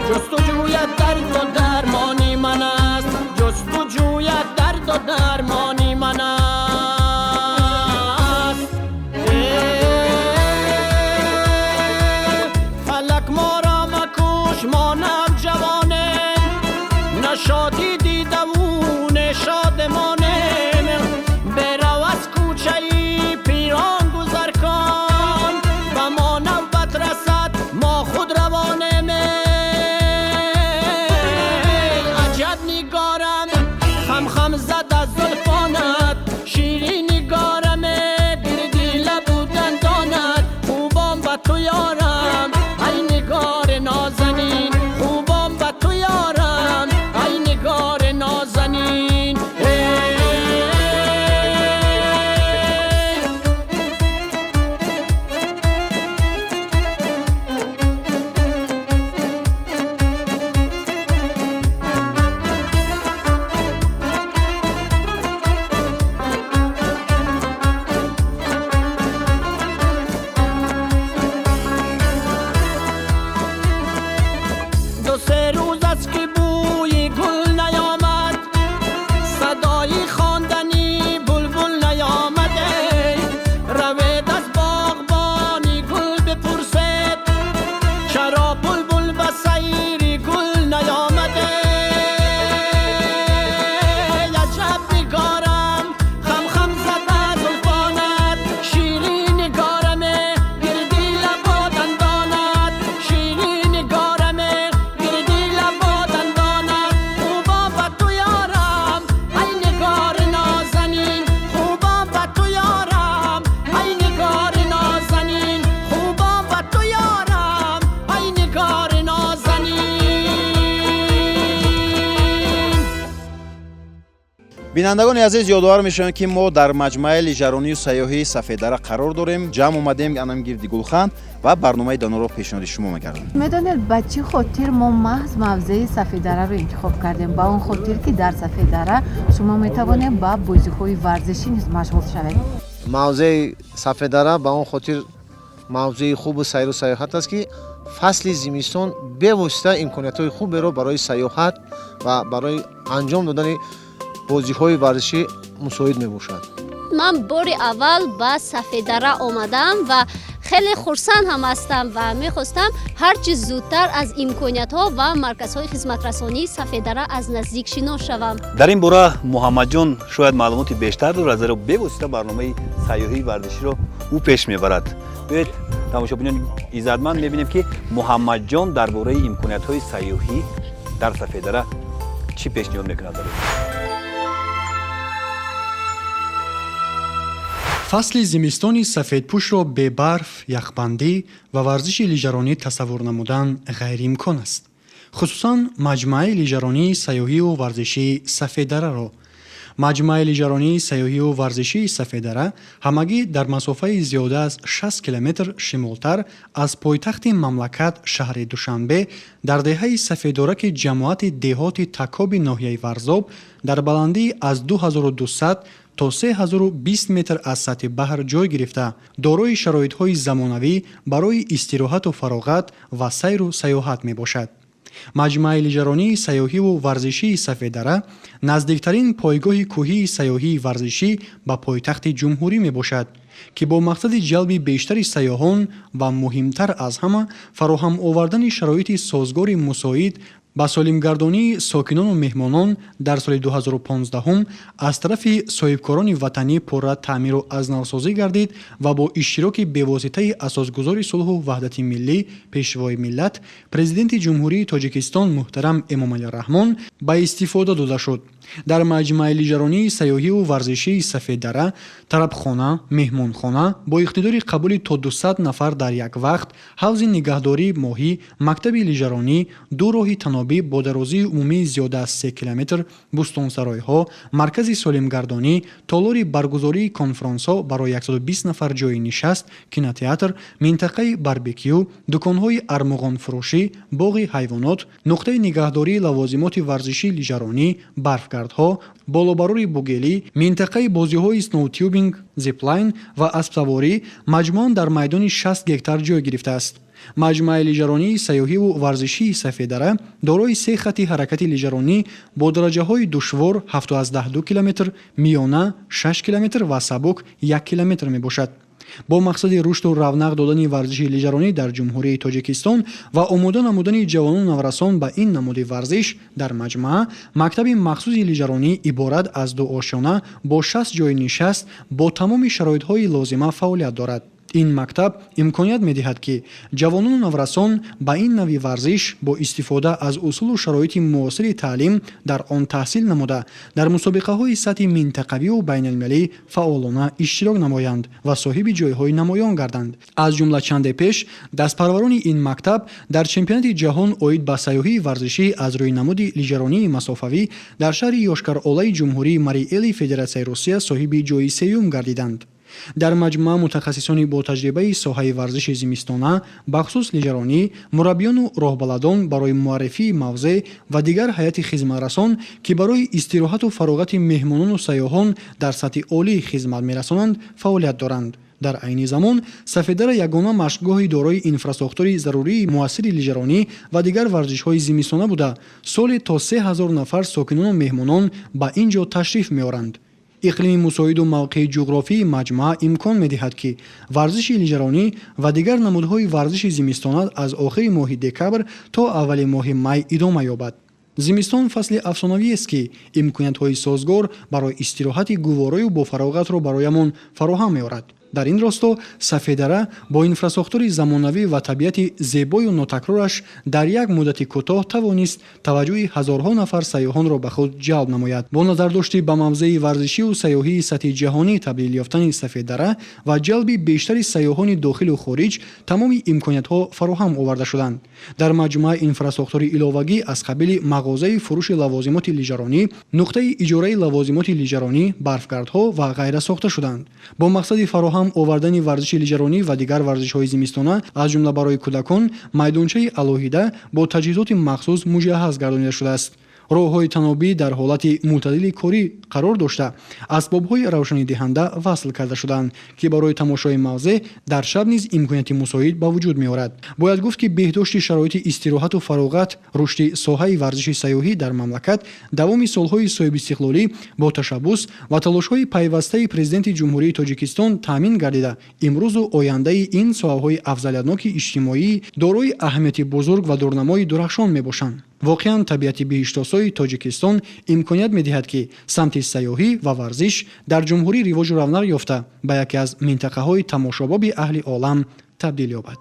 Ҷустуҷӯят дарду дармони ман аст, ҷустуҷӯят дарду дармони ман аст. Фалак моро макуш, монам ҷавонем, нашодӣ дидаву нешодмонем. Берав аз кӯчаи пирон гузар кун, ба мо навбат расад, мо худ равонем. Аҷаб нигорам, хам-хам зад аз зулфонат, ширин нигорам, гирди лабу дандонат. Хубом ба ту ёрам, ай нигори нозанин, хубом ба ту ёрам, ай нигори нозанин.
Бинандагони азиз, ёдовар мешавем, ки мо дар маҷмӯаи лижаронию сайёҳии Сафеддара қарор дорем. Ҷамъ омадем анам гирди гулхан ва барномаи доноро пешниҳоди шумо мегардонем.
Медонед, ба чӣ хотир мо маҳз мавзеи Сафеддараро интихоб кардем? Ба он хотир, ки дар Сафеддара шумо метавонед ба бозиҳои варзишӣ низ машғул шавед.
Мавзеи Сафеддара ба он хотир мавзеи хубу сайру сайёҳат аст, ки фасли зимистон бевосита имкониятҳои хуберо барои сайёҳат ва барои анҷом додани бозиҳои варзишӣ мусоид мебошад.
Ман бори аввал ба Сафеддара омадам ва хеле хурсанд ҳам ҳастам ва мехостам ҳарчи зудтар аз имкониятҳо ва марказҳои хизматрасонии Сафеддара аз наздик шинос шавам.
Дар ин бора Муҳаммадҷон шояд маълумоти бештар дорад, зеро бевосита барномаи сайёҳии варзиширо ӯ пеш мебарад. Биёед, тамошобинони иззатманд, мебинем, ки Муҳаммадҷон дар бораи имкониятҳои сайёҳӣ дар Сафеддара чӣ пешниҳод мекунад.
Фасли зимистони сафедпӯшро бебарф, яхбандӣ ва варзиши лижаронӣ тасаввур намудан ғайриимкон аст. Хусусан маҷмӯаи лижаронии сайёҳию варзишии Сафеддараро. Маҷмӯаи лижаронии сайёҳию варзишии Сафеддара ҳамагӣ дар масофаи зиёда аз 60 километр шимолтар аз пойтахти мамлакат, шаҳри Душанбе, дар деҳаи Сафеддораки ҷамоати деҳоти Такоби ноҳияи Варзоб, дар баландии аз 2200 то 3020 метр аз сатҳи баҳр ҷой гирифта, дорои шароитҳои замонавӣ барои истироҳату фароғат ва сайру сайёҳат мебошад. Маҷмӯаи лижаронии сайёҳиву варзишии Сафеддара наздиктарин пойгоҳи кӯҳии сайёҳии варзишӣ ба пойтахти ҷумҳурӣ мебошад, ки бо мақсади ҷалби бештари сайёҳон ва муҳимтар аз ҳама фароҳам овардани шароити созгори мусоид ба солимгардонии сокинону меҳмонон дар соли 2015 аз тарафи соҳибкорони ватанӣ пурра таъмиру азнавсозӣ гардид ва бо иштироки бевоситаи асосгузори сулҳу ваҳдати миллӣ, Пешвои миллат, Президенти Ҷумҳурии Тоҷикистон муҳтарам Эмомалӣ Раҳмон ба истифода дода шуд. Дар маҷмӯаи лижаронии сайёҳиву варзишии Сафеддара тарабхона, меҳмонхона бо иқтидори қабули то 200 нафар дар як вақт, ҳавзи нигаҳдории моҳӣ, мактаби лижаронӣ, ду роҳи танобӣ бо дарозии умумии зиёда аз 3 километр, бӯстонсаройҳо, маркази солимгардонӣ, толори баргузории конфронсҳо барои 120 нафар ҷойи нишаст, кинотеатр, минтақаи барбекю, дуконҳои армуғонфурӯшӣ, боғи ҳайвонот, нуқтаи нигаҳдории лавозимоти варзишии лижаронӣ, барфгардҳо, болобарори бугелӣ, минтақаи бозиҳои сноутюбинг, зиплайн ва аспсаворӣ маҷмӯан дар майдони 60 гектар ҷой гирифтааст. Маҷмӯаи лижаронии сайёҳиву варзишии Сафеддара дорои се хатти ҳаракати лижаронӣ бо дараҷаҳои душвор 7,2 километр, миёна 6 километр ва сабук 1 километр мебошад. Бо мақсади рушду равнақ додани варзиши лижаронӣ дар Ҷумҳурии Тоҷикистон ва омода намудани ҷавонону наврасон ба ин намуди варзиш дар маҷмӯа мактаби махсуси лижаронӣ иборат аз ду ошёна бо 60 ҷойи нишаст бо тамоми шароитҳои лозима фаъолият дорад. Ин мактаб имконият медиҳад, ки ҷавонону наврасон ба ин навъи варзиш бо истифода аз усулу шароити муосири таълим дар он таҳсил намуда, дар мусобиқаҳои сатҳи минтақавию байналмилалӣ фаъолона иштирок намоянд ва соҳиби ҷойҳои намоён гарданд. Аз ҷумла чанде пеш дастпарварони ин мактаб дар чемпионати ҷаҳон оид ба сайёҳии варзишӣ аз рӯи намуди лижаронии масофавӣ дар шаҳри Йошкар-Олаи Ҷумҳурии Марий-Эли Федератсияи Русия соҳиби ҷойи сеюм гардиданд. Дар маҷмӯа мутахассисони бо таҷрибаи соҳаи варзиши зимистона, бахусус лижаронӣ, мураббиёну роҳбаладон барои муаррифии мавзеъ ва дигар ҳайати хизматрасон, ки барои истироҳату фароғати меҳмонону сайёҳон дар сатҳи олӣ хизмат мерасонанд, фаъолият доранд. Дар айни замон Сафеддара ягона машқгоҳи дорои инфрасохтори зарурии муассири лижаронӣ ва дигар варзишҳои зимистона буда, соле то 3000 нафар сокинону меҳмонон ба ин ҷо ташриф меоранд. Иқлими мусоиду мавқеи ҷуғрофии маҷмӯа имкон медиҳад, ки варзиши лижаронӣ ва дигар намудҳои варзиши зимистона аз охири моҳи декабр то аввали моҳи май идома ёбад. Зимистон фасли афсонавиест, ки имкониятҳои созгор барои истироҳати гуворою бофароғатро бароямон фароҳам меорад. Дар ин росто Сафеддара бо инфрасохтори замонавӣ ва табиати зебою нотакрораш дар як муддати кӯтоҳ тавонист таваҷҷӯҳи ҳазорҳо нафар сайёҳонро ба худ ҷалб намояд. Бо назардошти ба мавзеи варзишию сайёҳии сатҳи ҷаҳонӣ табдил ёфтани Сафеддара ва ҷалби бештари сайёҳони дохилу хориҷ тамоми имкониятҳо фароҳам оварда шуданд. Дар маҷмӯа инфрасохтори иловагӣ аз қабили мағозаи фурӯши лавозимоти лижаронӣ, нуқтаи иҷораи лавозимоти лижаронӣ, барфгардҳо ва ғайра сохта шуданд. Бо мақсади фароҳам овардани варзиши лижаронӣ ва дигар варзишҳои зимистона, аз ҷумла барои кӯдакон, майдончаи алоҳида бо таҷҳизоти махсус муҷаҳҳаз гардонида шудааст. Роҳҳои танобӣ дар ҳолати мӯътадили корӣ қарор дошта, асбобҳои равшанидиҳанда васл карда шудаанд, ки барои тамошои мавзеъ дар шаб низ имконияти мусоид ба вуҷуд меорад. Бояд гуфт, ки беҳдошти шароити истироҳату фароғат, рушди соҳаи варзиши сайёҳӣ дар мамлакат давоми солҳои соҳибистиқлолӣ бо ташаббус ва талошҳои пайвастаи Президенти Ҷумҳурии Тоҷикистон таъмин гардида, имрӯзу ояндаи ин соҳаҳои афзалиятноки иҷтимоӣ дорои аҳамияти бузург ва дурнамои дурахшон мебошанд. Воқеан табиати биҳиштосои Тоҷикистон имконият медиҳад, ки самти сайёҳӣ ва варзиш дар ҷумҳурӣ ривоҷу равнақ ёфта, ба яке аз минтақаҳои тамошобоби аҳли олам табдил ёбад.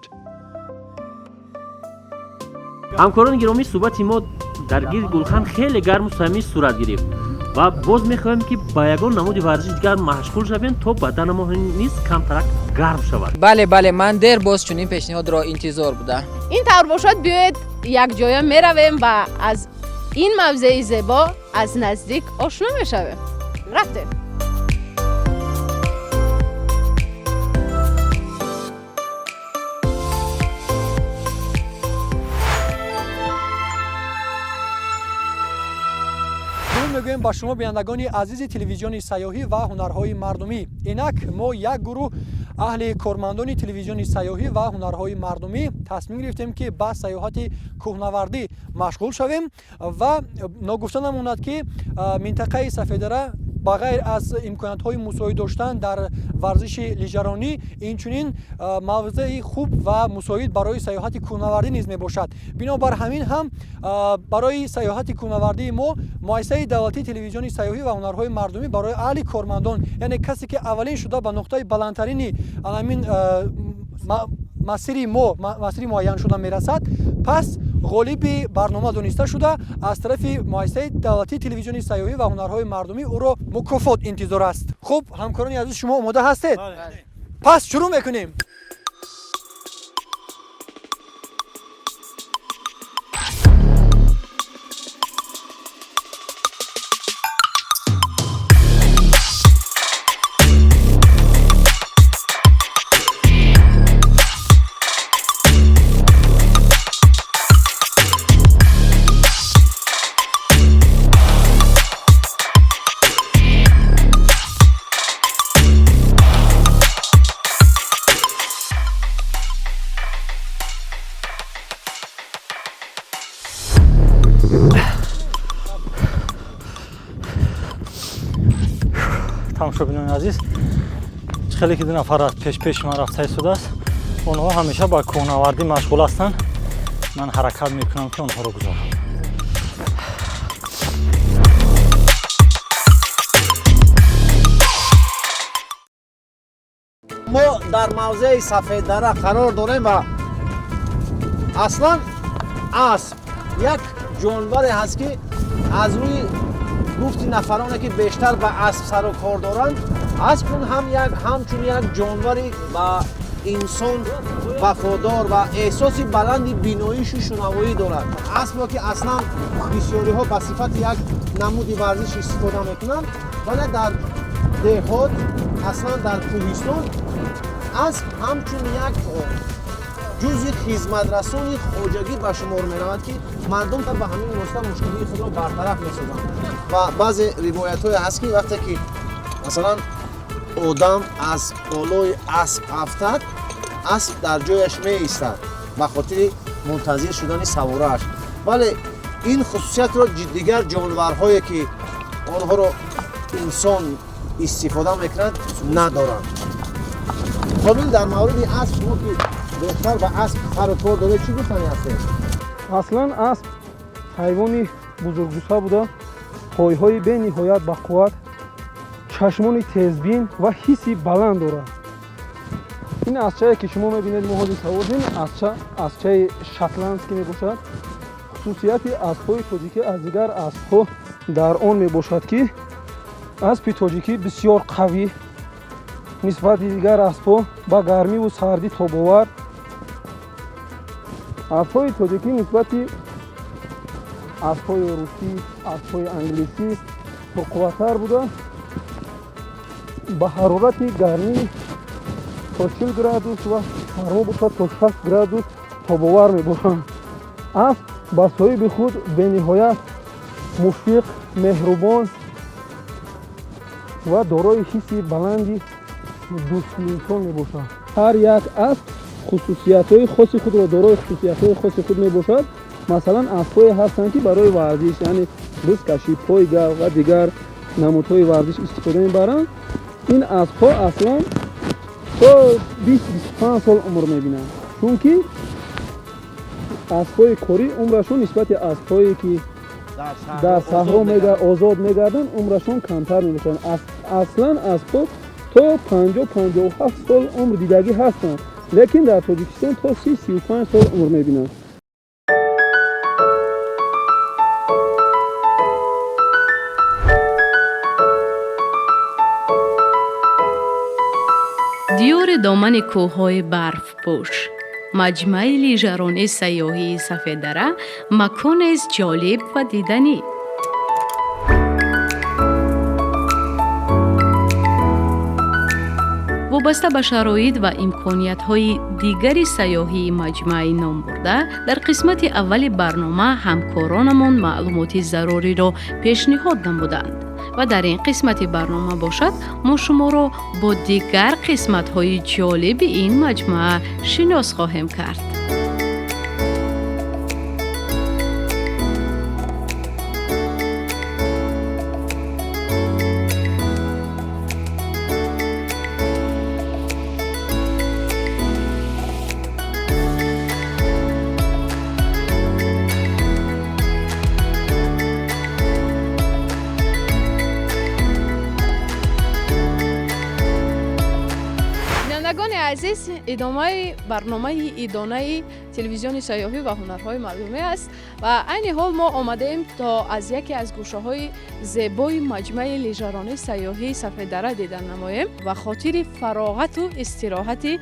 Ҳамкорони гиромӣ, суҳбати мо дар гирди гулхан хеле гарму самимӣ сурат гирифт ва боз мехоҳем, ки ба ягон намуди варзиши дигар машғул шавем, то баданамон низ камтарак гарм шавад.
Бале, бале, ман дер боз чунин пешниҳодро интизор будам.
Ин тавр бошад, биёед якҷоя меравем ва аз ин мавзеи зебо аз наздик ошно мешавем. Рафтем.
Мегӯем ба шумо, бинандагони азизи телевизиони сайёҳӣ ва ҳунарҳои мардумӣ. Инак мо як гурӯҳ Аҳли кормандони телевизиони сайёҳӣ ва ҳунарҳои мардумӣ тасмим гирифтем, ки ба сайёҳати кӯҳнавардӣ машғул шавем. Ва ногуфта намонад, ки минтақаи Сафедара ба ғайр аз имкониятҳои мусоид доштан дар варзиши лижаронӣ, инчунин мавзеи хуб ва мусоид барои сайёҳати кӯҳнавардӣ низ мебошад. Бинобар ҳамин ҳам барои сайёҳати кӯҳнавардии мо муассисаи давлатии телевизиони сайёҳӣ ва ҳунарҳои мардумӣ барои аҳли кормандон, яъне касе ки аввалин шуда ба нуқтаи баландтарини ҳамин масири мо, масири муайяншуда мерасад, пас ғолиби барнома дониста шуда, аз тарафи муассисаи давлатии телевизиони сайёҳӣ ва ҳунарҳои мардумӣ ӯро мукофот интизор аст. Хуб, ҳамкорони азиз, шумо омода ҳастед? Пас шурӯъ мекунем.
Тамошобинони азиз, хеле ки ду нафар аз пеш-пеши ман рафта истодааст, онҳо ҳамеша ба кӯҳнавардӣ машғул ҳастанд. Ман ҳаракат мекунам, ки онҳоро гузорам.
Мо дар мавзеи Сафеддара қарор дорем ва аслан асп як ҷонваре ҳаст, ки аз рӯи гуфти нафароне, ки бештар ба асп сару кор доранд, асп он ҳам як ҳамчун як ҷонвари ба инсон вафодор ва эҳсоси баланди биноишу шунавоӣ дорад. Аспро, ки аслан бисёриҳо ба сифати як намуди варзиш истифода мекунанд, вале дар деҳот, аслан дар кӯҳистон, асп ҳамчун як ҷузъи хизматрасони хоҷагӣ ба шумор меравад, ки мардум ба ҳамин восита мушкилии худро бартараф месозанд. Ва баъзе ривоятҳое ҳаст, ки вақте ки масалан одам аз болои асп афтад, асп дар ҷояш меистад ба хотири мунтазир шудани саворааш. Вале ин хусусиятро дигар ҷонварҳое, ки онҳоро инсон истифода мекунад, надоранд. Қобил, дар мавриди асп, шумо ки бештар ба асп сару кор доред, чӣ гуфтани ҳастед?
Аслан асп ҳайвони бузургҷусса буда, пойҳои бениҳоят бақувват, чашмони тезбин ва ҳисси баланд дорад. Ин аспчае, ки шумо мебинед, мо ҳозир савордем, аспчаи шотландский мебошад. Хусусияти аспҳои тоҷикӣ аз дигар аспҳо дар он мебошад, ки аспи тоҷикӣ бисёр қавӣ, нисбати дигар аспҳо ба гармиву сардӣ тобовар. Аспҳои тоҷикӣ нисбати аспҳои русӣ, аспҳои англисӣ пурқувваттар буда, ба ҳарорати гармӣ то 40 градус ва сармо бошад то 60 градус тобовар мебошанд. Асп ба соҳиби худ бениҳоят мушфиқ, меҳрубон ва дорои ҳисси баланди дӯсти инсон мебошад. Ҳар як асп хусусиятҳои хоси худро дорои хусусиятҳои хоси худ мебошад. Масалан, аспҳое ҳастанд, ки барои варзиш, яъне бузкашӣ, пойга ва дигар намудҳои варзиш истифода мебаранд. Ин аспҳо аслан то 20-25 сол умр мебинанд, чунки аспҳои корӣ умрашон нисбати аспҳое, ки дар саҳро озод мегарданд, умрашон камтар мебошанд. Аслан аспҳо то 50-57 сол умр дидагӣ ҳастанд, лекин дар Тоҷикистон то 30-35 сол умр мебинанд.
Диёри домани кӯҳҳои барфпӯш, маҷмӯаи лижаронии сайёҳии Сафеддара маконест ҷолиб ва диданӣ. Вобаста ба шароит ва имкониятҳои дигари сайёҳии маҷмӯаи номбурда, дар қисмати аввали барнома ҳамкоронамон маълумоти заруриро пешниҳод намуданд. Ва дар ин қисмати барнома бошад, мо шуморо бо дигар қисматҳои ҷолиби ин маҷмӯа шинос хоҳем кард. Азиз, идомаи барномаи идонаи телевизиони сайёҳӣ ва ҳунарҳои мардумӣ аст ва айни ҳол мо омадаем то аз яке аз гӯшаҳои зебои маҷмӯаи лижаронии сайёҳии Сафеддара дидан намоем. Ва хотири фароғату истироҳати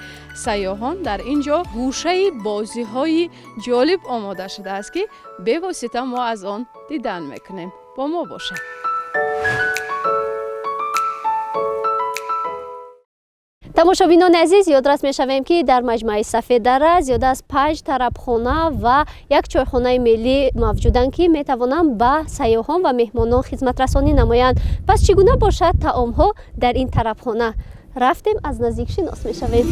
сайёҳон дар ин ҷо гӯшаи бозиҳои ҷолиб омода шудааст, ки бевосита мо аз он дидан мекунем. Бо мо бошед.
Тамошобинони азиз, ёдрас мешавем, ки дар маҷмӯаи Сафеддара зиёда аз 5 тарабхона ва як чойхонаи миллӣ мавҷуданд, ки метавонанд ба сайёҳон ва меҳмонон хизматрасонӣ намоянд. Пас чӣ гуна бошад таомҳо дар ин тарабхона? Рафтем, аз наздик шинос мешавем.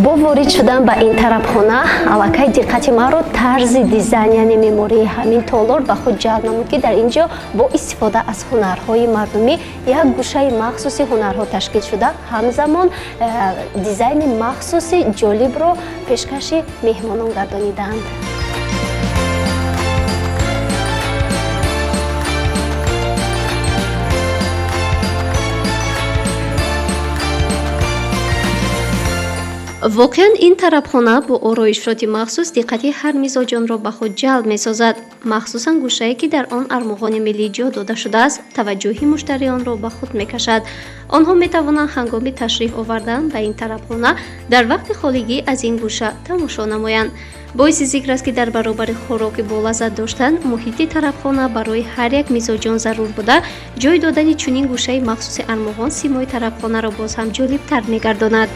Бо ворид шудан ба ин тарабхона аллакай диққати маро тарзи дизайн, яъне меъмории ҳамин толор ба худ ҷалб намуд, ки дар ин ҷо бо истифода аз ҳунарҳои мардумӣ як гӯшаи махсуси ҳунарҳо ташкил шуда, ҳамзамон дизайни махсуси ҷолибро пешкаши меҳмонон гардонидаанд. Воқеан, ин тарабхона бо ороишоти махсус диққати ҳар мизоҷонро ба худ ҷалб месозад. Махсусан гӯшае, ки дар он армуғони миллӣ ҷо дода шудааст, таваҷҷӯҳи муштариёнро ба худ мекашад. Онҳо метавонанд ҳангоми ташриф овардан ба ин тарабхона дар вақти холигӣ аз ин гӯша тамошо намоянд. Боиси зикр аст, ки дар баробари хӯроки болаззат доштан, муҳити тарабхона барои ҳар як мизоҷон зарур буда, ҷой додани чунин гӯшаи махсуси армуғон симои тарабхонаро боз ҳам ҷолибтар мегардонад.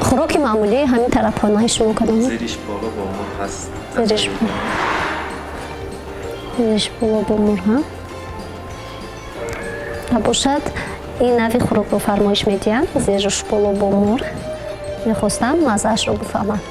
Хӯроки маъмулии ҳамин тарабхонаи шумо кадом?
Зириш боло бо мурғ ҳаст.
Зириш боло бо мурғ, ҳа? Ва бошад, ин нави хӯрокро фармоиш медиҳанд, зириш боло бо мурғ. Мехостам маззаашро бифаҳмам.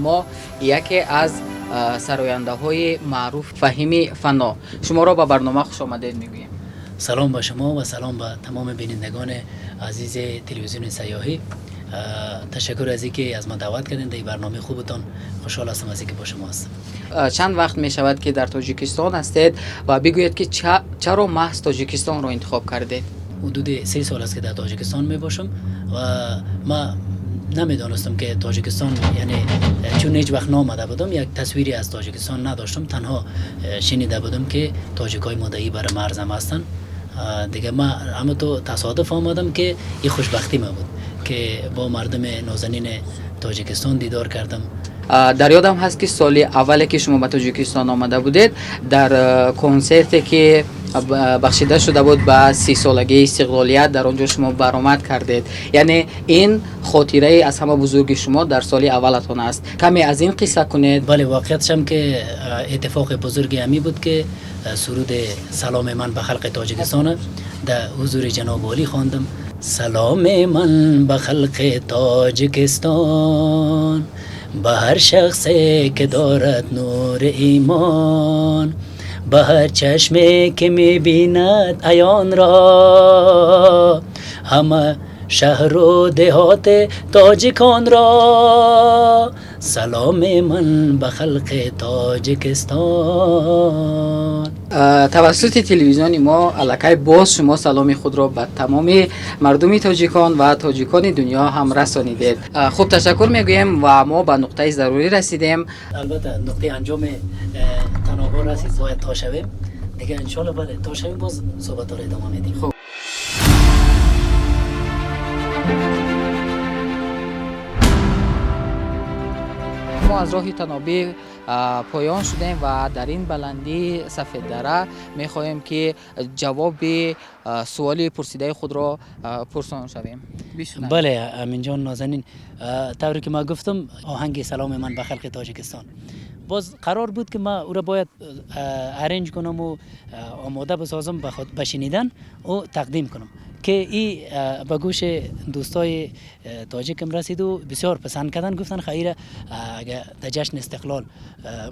Мо яке аз сарояндаҳои маъруф Фаҳими Фано. Шуморо ба барнома хушомадед мегӯем.
Салом ба шумо ва салом ба тамоми бинандагони азизи телевизиони сайёҳӣ. Ташаккур аз инки аз ман даъват кардед дар барномаи хубатон. Хушҳол ҳастам аз инки бо шумо ҳастам.
Чанд вақт мешавад, ки дар Тоҷикистон ҳастед ва бигӯед, ки чаро маҳз Тоҷикистонро интихоб кардед?
Ҳудуди 3 сол аст, ки дар Тоҷикистон мебошам ва ман намедонистам, ки Тоҷикистон, яъне чун ҳеҷ вақт наомада будам, як тасвире аз Тоҷикистон надоштам. Танҳо шунида будам, ки тоҷикҳои муддаӣ бар марз ҳам ҳастанд. Дига ман ҳама то тасодуф омадам, ки ин хушбахтӣ ма буд, ки бо мардуми нозанини Тоҷикистон дидор кардам.
Дар ёдам ҳаст, ки соли аввале, ки шумо ба Тоҷикистон омада будед, дар консерте, ки бахшида шуда буд ба 30-солагии истиқлолият, дар он ҷо шумо баромад кардед. Яъне ин хотираи аз ҳама бузурги шумо дар соли аввалатон аст. Каме аз ин қисса кунед.
Бале, воқеиятшам, ки иттифоқи бузурги ҳамин буд, ки суруди «Саломи ман ба халқи Тоҷикистон» дар ҳузури ҷаноби олӣ хондам. Саломи ман ба халқи Тоҷикистон, ба ҳар шахсе ки дорад нури имон, ба ҳар чашме ки мебинад аёнро, ҳама шаҳру деҳоти тоҷиконро. Саломи ман ба халқи Тоҷикистон.
Тавассути телевизиони мо аллакай боз шумо саломи худро ба тамоми мардуми тоҷикон ва тоҷикони дунё ҳам расонидед. Хуб, ташаккур мегӯем ва мо ба нуқтаи зарурӣ расидем.
Албатта, нуқтаи анҷоми танобо расид, бояд то шавем дига, иншоалло. Бале, то шавем, боз суҳбатҳоро идома медиҳем.
Хуб, мо аз роҳи танобӣ поён шудем ва дар ин баландии Сафеддара мехоҳем, ки ҷавоби суоли пурсидаи худро пурсон шавем.
Бале, Аминҷон нозанин, тавре ки ман гуфтам, оҳанги «Саломи ман ба халқи Тоҷикистон» боз қарор буд, ки ман ӯро бояд arrange кунам ва омода бисозам, ба худ ба шунидан ӯ тақдим кунам, ки и ба гӯши дӯстои тоҷикам расид ва бисёр писанд кардан. Гуфтан, хайра, агар дар ҷашни истиқлол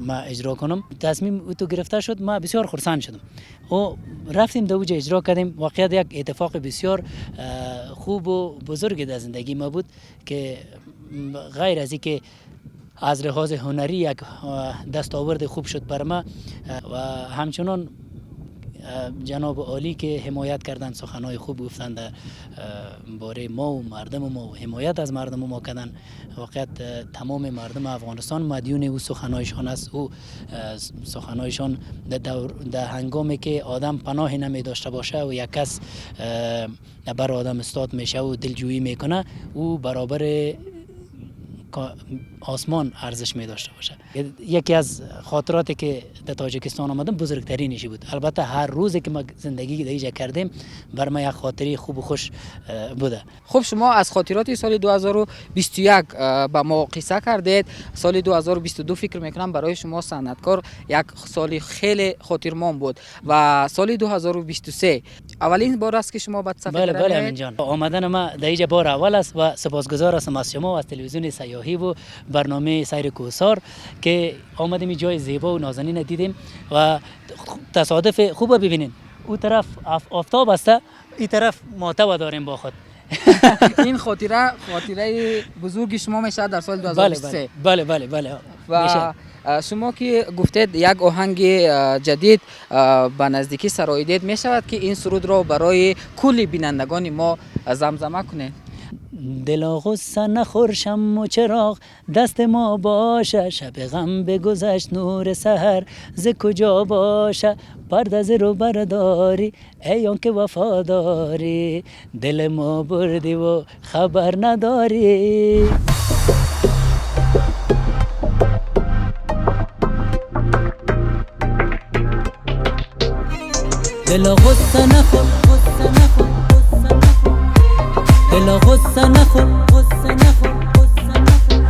ма иҷро кунам. Тасмим ӯ гирифта шуд, ма бисёр хурсанд шудам. Ӯ рафтем, дар уҷа иҷро кардем. Воқеият, як иттифоқи бисёр хубу бузурге дар зиндагии ма буд, ки ғайр аз ки аз лиҳози ҳунарӣ як дастоварди хуб шуд бар ма, ва ҳамчунон ҷаноби олӣ ки ҳимоят карданд, суханҳои хуб гуфтанд дар бораи мо ва мардуми мо ва ҳимоят аз мардуми мо карданд. Воқеият, тамоми мардуми Афғонистон мадюни ӯ суханҳояшон аст. Ӯ суханҳояшон дар ҳангоме ки одам паноҳе намедошта боша ва як кас бар одам истод мешавад ва дилҷӯӣ мекунад, ӯ баробари осмон арзиш медошта бошад. Яке аз хотироте ки дар Тоҷикистон омадам, бузургтаринаш буд. Албатта, ҳар рӯзе ки ма зиндагӣ дар инҷа кардем, бар ма як хотираи хубу хуш буда.
Хуб, шумо аз хотироти соли 2021 ба мо қисса кардед. Соли 2022, фикр мекунам, барои шумо санъаткор як соли хеле хотирмон буд ва соли 2023 аввалин бор аст, ки шумо ба
Бале, бале, Аминҷон, омадани ма дар инҷа бор аввал аст ва сипосгузор ҳастам аз шумо, аз телевизиони сайёҳӣ ва барномаи сайри кӯҳсор, ки омадем, ин ҷои зебо ва нозанин дидем ва тасодуфи хуб бибинед, ӯ тараф офтоб аст, ин тараф мотава дорем бо худ.
Ин хотира хотираи бузурги шумо мешавад дар соли 2023.
Бале.
Ва шумо ки гуфтед, як оҳанги ҷадид ба наздикӣ сароидед, мешавад, ки ин сурудро барои кулли бинандагони мо замзама кунед?
Дила ғусса нахӯр, шамъу чироғ дасти мо боша, шаби ғам бигузашт, нури саҳар зи куҷо боша? Парда зи рӯ бардорӣ, эй он ки вафо дорӣ, дили мо бурдиву хабар надорӣ. Дила ғусса нахӯр, ғусса нахӯр, дила ғусса нахӯр, ғусса нахӯр, ғусса нахӯр,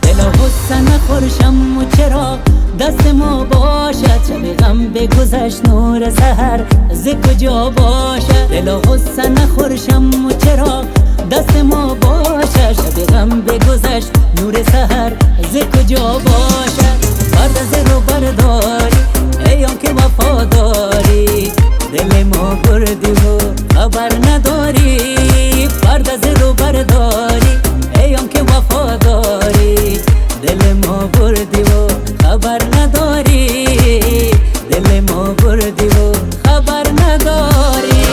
дила ғусса нахӯр, шамъу чироғ дасти мо бошад, шаби ғам бигузашт, нури саҳар зи куҷо бошад? Дила ғусса нахӯр, шамъу чироғ дасти мо бошад, шаби ғам бигузашт, нури саҳар зи куҷо бошад? Парда зи рӯ бардорӣ, эй он ки вафо дорӣ, дили мо бурдиву хабар надорӣ. Парда зи рӯ бардорӣ, эй он ки вафо дорӣ, дили мо бурдиву хабар надорӣ, дили мо бурдиву хабар надорӣ.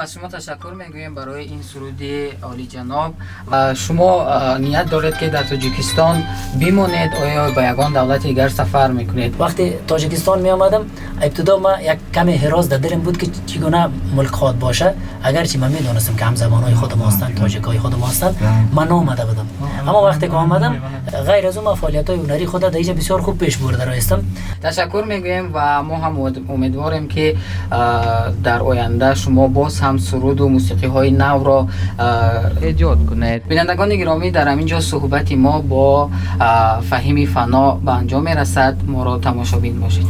Аз шумо ташаккур мегӯем барои ин суруди олиҷаноб. Ва шумо ният доред, ки дар Тоҷикистон бимонед, оё ба ягон давлати дигар сафар мекунед?
Вақте Тоҷикистон меомадам, ибтидо ма як каме ҳирос дар дилам буд, ки чӣ гуна мулк хоҳад боша. Агарчи ман медонистам, ки ҳамзабонҳои худ мо ҳастанд, тоҷикҳои худ мо ҳастанд, ман наомада будам. Аммо вақте ки омадам, ғайр аз он ман фаъолиятҳои ҳунарии худро дар инҷа бисёр хуб пеш бурда роистам.
Ташаккур мегӯем ва мо ҳам умедворем, ки дар оянда шумо боз ҳам суруду мусиқиҳои навро эҷод кунед. Бинандагони гиромӣ, дар ҳамин ҷо суҳбати мо бо Фаҳими Фано ба анҷом мерасад. Моро тамошобин бошед.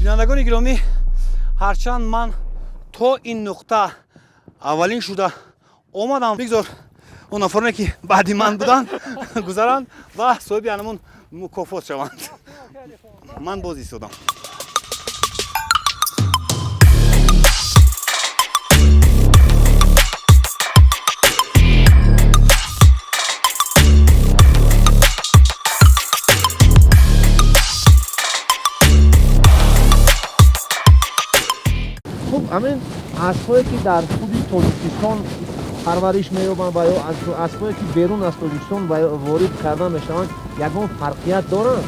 Бинандагони гиромӣ, ҳарчанд ман то ин нуқта аввалин шуда омадам, бигзор он нафароне, ки баъди ман буданд, гузаранд ва соҳиби анамун мукофот шаванд. Ман боз истодам.
Хуб, ҳамин аспҳое, ки дар худи Тоҷикистон парвариш меёбанд ва ё аспҳое, ки берун аз Тоҷикистон ворид карда мешаванд, ягон фарқият доранд?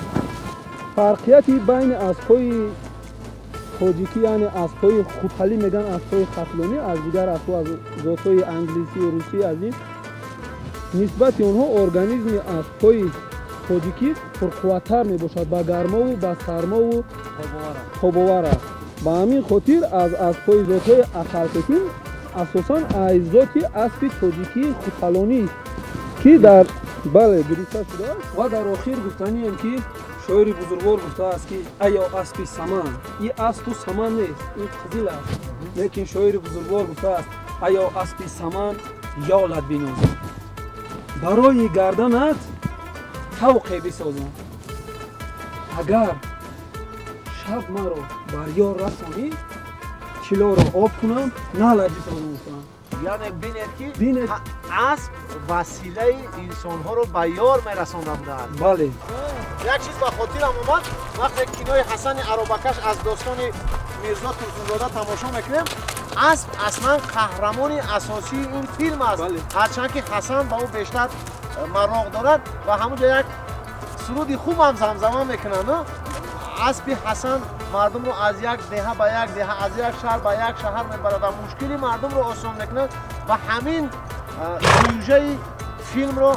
Фарқияти байни аспҳои тоҷикӣ, яъне аспҳои хуталӣ мегӯянд, аспҳои хатлонӣ, аз дигар аспҳо, аз зотҳои англисию русӣ, аз ин нисбати онҳо организми аспҳои тоҷикӣ пурқувваттар мебошад, ба гармову ба сармову тобовар аст. Ба ҳамин хотир аз аспҳои зотҳои ахалтекин, асосан аз зоти аспи тоҷикии хуталонӣ, ки дар бале гирифта шудааст. Ва дар охир гуфтанием, ки шоири бузургвор гуфтааст, ки аё аспи саман, ин аспу саман нест, ин қизил аст, лекин шоири бузургвор гуфтааст: аё аспи саман, ёлат бинозам, барои гарданат тавқе бисозам, агар шаб маро бар ёр расонӣ, чилоро об кунам, налат бисозам, гуфтам.
Яъне бинед, ки асп василаи инсонҳоро ба ёр мерасонда будааст.
Бале.
Як чиз ба хотирам омад, вақте кинои Ҳасани Аробакаш аз достони Мирзо Турсунзода тамошо мекунем, асп аслан қаҳрамони асосии ин филм аст, ҳарчанд ки Ҳасан ба ӯ бештар мароқ дорад ва ҳамунҷо як суруди хубам замзама мекунанд. Аспи Ҳасан мардумро аз як деҳа ба як деҳа, аз як шаҳр ба як шаҳр мебарад ва мушкили мардумро осон мекунад. Ва ҳамин сюжаи филмро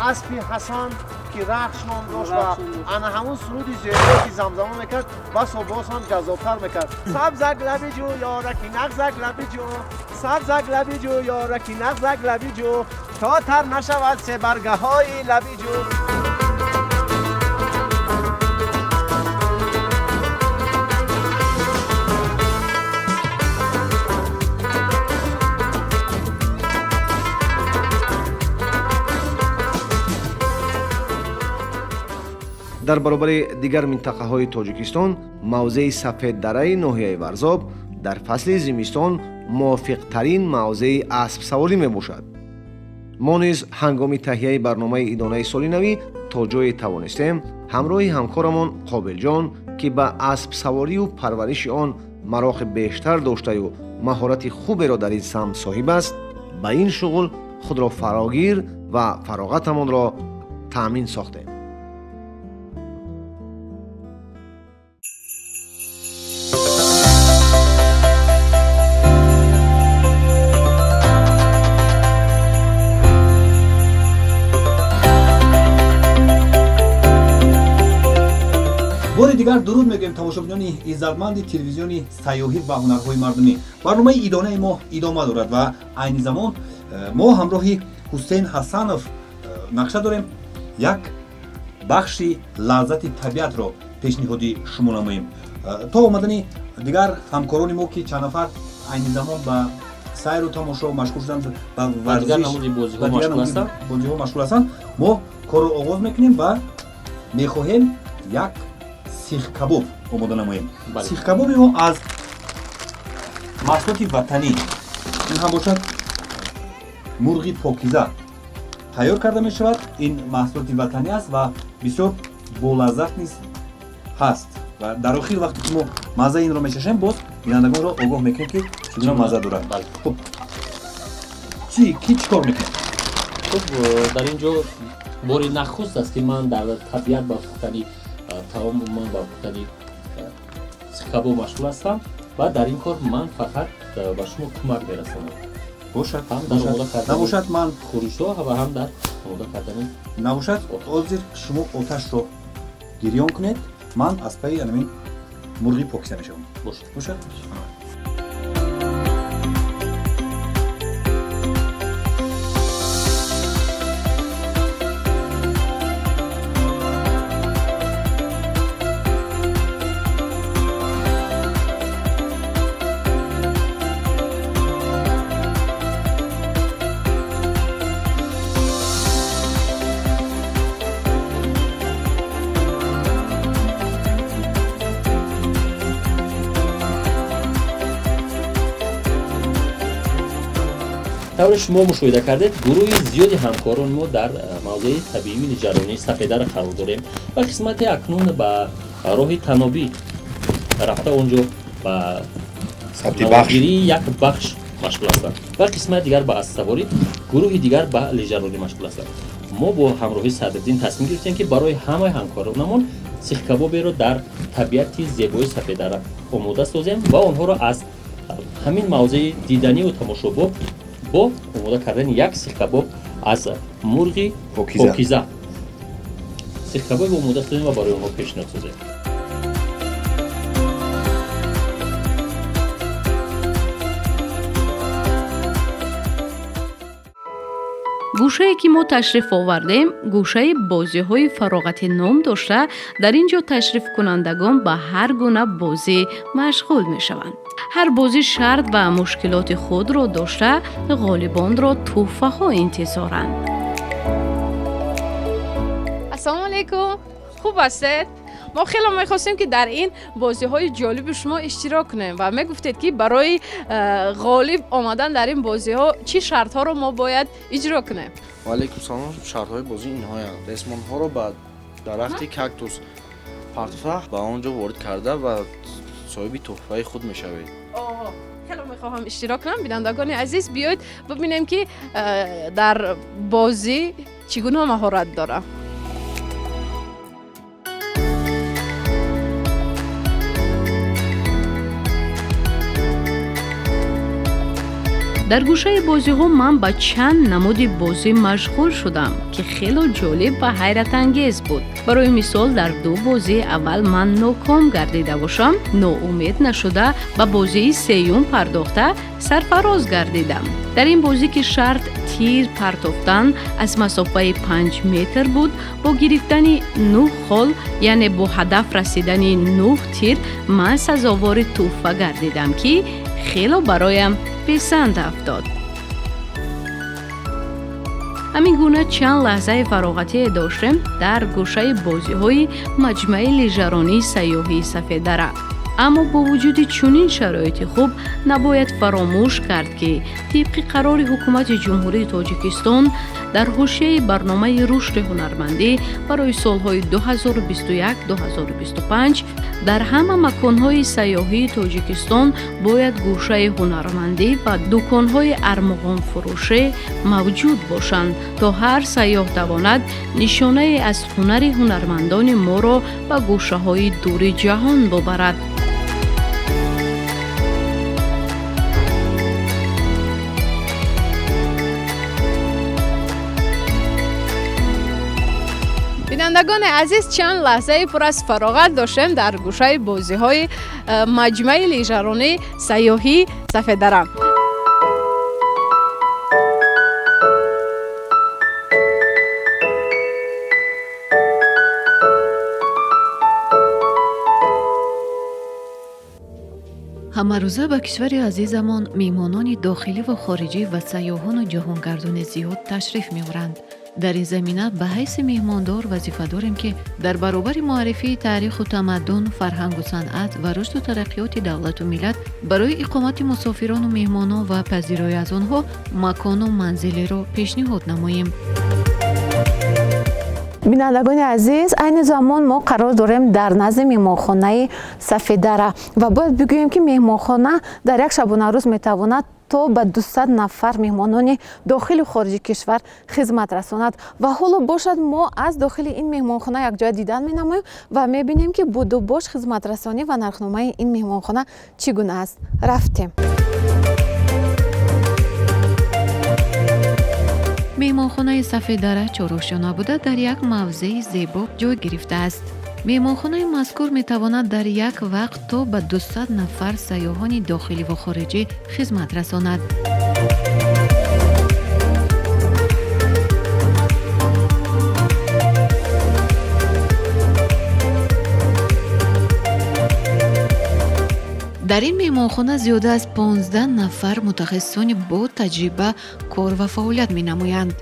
аспи Ҳасан, ки Рахш ном дошт, ва ана ҳамун суруди зебое, ки замзама мекард, басо боз ҳам ҷаззобтар мекард. Сабзак лаби ҷӯ, ёраки нағзак лаби ҷӯ, сабзак лаби ҷӯ, ёраки нағзак лаби ҷӯ, то тар нашавад себаргаҳои лаби ҷӯ.
Дар баробари дигар минтақаҳои Тоҷикистон, мавзеи Сафеддараи ноҳияи Варзоб дар фасли зимистон мувофиқтарин мавзеи аспсаворӣ мебошад. Мо низ ҳангоми таҳияи барномаи идонаи соли навӣ то ҷое тавонистем ҳамроҳи ҳамкорамон Қобилҷон, ки ба аспсаворию парвариши он мароқи бештар доштаю маҳорати хуберо дар ин самт соҳиб аст, ба ин шуғл худро фарогир ва фароғатамонро таъмин сохтем.
Бори дигар дуруд мегӯем тамошобинони иззатманди телевизиони сайёҳӣ ва ҳунарҳои мардумӣ. Барномаи идонаи мо идома дорад ва айни замон мо ҳамроҳи Ҳусейн Ҳасанов нақша дорем як бахши лаззати табиатро пешниҳоди шумо намоем. То омадани дигар ҳамкорони мо, ки чанд нафар айни замон ба сайру тамошо машғул шуданд, ба варзиш, бозиҳо машғул ҳастанд, мо корро оғоз мекунем ва мехоҳем як сихкабоб Омода намоем. Сихкабоби мо аз маҳсулоти ватанӣ, ин ҳам бошад мурғи покиза тайёр карда мешавад. Ин маҳсулоти ватанӣ аст ва бисёр болаззат низ ҳаст. Ва дар охир, вақте ки мо маззаи инро мечашем, боз бинандагонро огоҳ мекунем, ки чӣ гуна мазза дорад. Хуб, чӣ ки чӣ кор мекунем?
Хуб, дар ин ҷо бори нахуст аст, ки ман дар табиат ба пухтани таом, умуман ба пухтани сихкабоб машғул ҳастам ва дар ин кор ман фақат ба шумо кӯмак мерасонам.
Бошад.
Ҳам дар омода кардани
Набошад, ман
хӯришҳо ва ҳам дар омода кардани
Набошад, ҳозир шумо оташро гирён кунед, ман аз пайи анамин мурғи покиза мешавам.
Бошад.
Бошад.
Тавре шумо мушоҳида кардед, гурӯҳи зиёди ҳамкорон мо дар мавзеи табиии лиҷаронии Сафедара қарор дорем ва қисмате акнун ба роҳи танобӣ рафта, он ҷо ба наворгирии як бахш машғул ҳастанд ва қисмати дигар ба аспсаворӣ, гурӯҳи дигар ба лижаронӣ машғул ҳастанд. Мо бо ҳамроҳии Садриддин тасмим гирифтем, ки барои ҳамаи ҳамкоронамон сихкабоберо дар табиати зебои Сафедара омода созем ва онҳоро аз ҳамин мавзеи диданиву тамошобоб бо омода кардани як сихкабоб аз мурғи покиза сихкабоб омода созем ва барои онҳо пешниҳод созем.
Гӯшае, ки мо ташриф овардем, гӯшаи бозиҳои фароғатӣ ном дошта, дар ин ҷо ташрифкунандагон ба ҳар гуна бозӣ машғул мешаванд. Ҳар бозӣ шарт ва мушкилоти худро дошта, ғолибонро тӯҳфаҳо интизоранд. Ассалому алайкум, хуб ҳастед? Мо хеле мехостем, ки дар ин бозиҳои ҷолиби шумо иштирок кунем ва мегуфтед, ки барои ғолиб омадан дар ин бозиҳо чӣ шартҳоро мо бояд иҷро кунем?
Ваалайкум салом. Шартҳои бозӣ инҳоянд: ресмонҳоро ба дарахти кактус партофта, ба он ҷо ворид карда ва соҳиби тӯҳфаи худ мешавед.
Хеле мехоҳам иштирок кунам. Бинандагони азиз, биёед бибинем, ки дар бозӣ чӣ гуна маҳорат дорам. Дар гӯшаи бозиҳо ман ба чанд намуди бозӣ машғул шудам, ки хело ҷолиб ва ҳайратангез буд. Барои мисол, дар ду бозии аввал ман ноком гардида бошам, ноумед нашуда, ба бозии сеюм пардохта, сарфароз гардидам. Дар ин бозӣ, ки шарт тир партофтан аз масофаи 5 метр буд, бо гирифтани нӯҳ хол, яъне бо ҳадаф расидани нӯҳ тир, ман сазовори тӯҳфа гардидам, ки хело бароям писанд афтод. Ҳамин гуна чанд лаҳзаи фароғатие доштем дар гӯшаи бозиҳои маҷмӯаи лижаронии сайёҳии Сафедара. Аммо бо вуҷуди чунин шароити хуб набояд фаромӯш кард, ки тибқи қарори Ҳукумати Ҷумҳурии Тоҷикистон дар ҳошияи барномаи рушди ҳунармандӣ барои солҳои 2021-2025 дар ҳама маконҳои сайёҳии Тоҷикистон бояд гӯшаи ҳунармандӣ ва дуконҳои армуғонфурӯшӣ мавҷуд бошанд, то ҳар сайёҳ тавонад нишонае аз ҳунари ҳунармандони моро ба гӯшаҳои дури ҷаҳон бубарад. Бинандагони азиз, чанд лаҳзаи пур аз фароғат доштем дар гӯшаи бозиҳои маҷмӯаи лижаронии сайёҳии Сафедара.
Ҳамарӯза ба кишвари азизамон меҳмонони дохилӣ ва хориҷӣ ва сайёҳону ҷаҳонгардони зиёд ташриф меоранд. Дар ин замина ба ҳайси меҳмондор вазифа дорем, ки дар баробари муаррифии таъриху тамаддун, фарҳангу санъат ва рушду тараққиёти давлату миллат барои иқомати мусофирону меҳмонон ва пазироӣ аз онҳо макону манзилеро пешниҳод намоем.
Бинандагони азиз, айни замон мо қарор дорем дар назди меҳмонхонаи Сафеддара ва бояд бигӯем, ки меҳмонхона дар як шабонарӯз метавонад то ба 200 нафар меҳмонони дохилу хориҷи кишвар хизмат расонад. Ва ҳоло бошад, мо аз дохили ин меҳмонхона якҷоя дидан менамоем ва мебинем, ки будубош, хизматрасонӣ ва нархномаи ин меҳмонхона чӣ гуна аст. Рафтем.
Меҳмонхонаи Сафеддара чорошёна буда, дар як мавзеи зебо ҷой гирифтааст. Меҳмонхонаи мазкур метавонад дар як вақт то ба 200 нафар сайёҳони дохилӣ ва хориҷӣ хизмат расонад. Дар ин меҳмонхона зиёда аз 15 нафар мутахассисони бо таҷриба кор ва фаъолият менамоянд.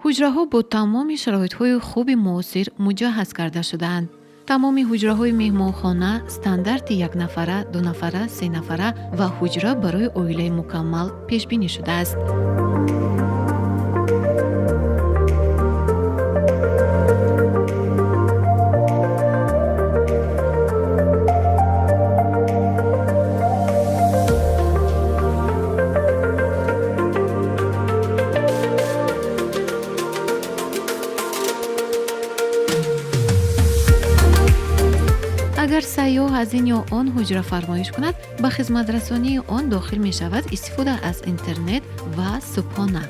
Ҳуҷраҳо бо тамоми шароитҳои хуби муосир муҷаҳҳаз карда шудаанд. Тамоми ҳуҷраҳои меҳмонхона стандарти якнафара, дунафара, сенафара ва ҳуҷра барои оилаи мукаммал пешбинӣ шудааст. Агар сайёҳ аз ин ё он ҳуҷра фармоиш кунад, ба хизматрасонии он дохил мешавад истифода аз интернет ва субҳона.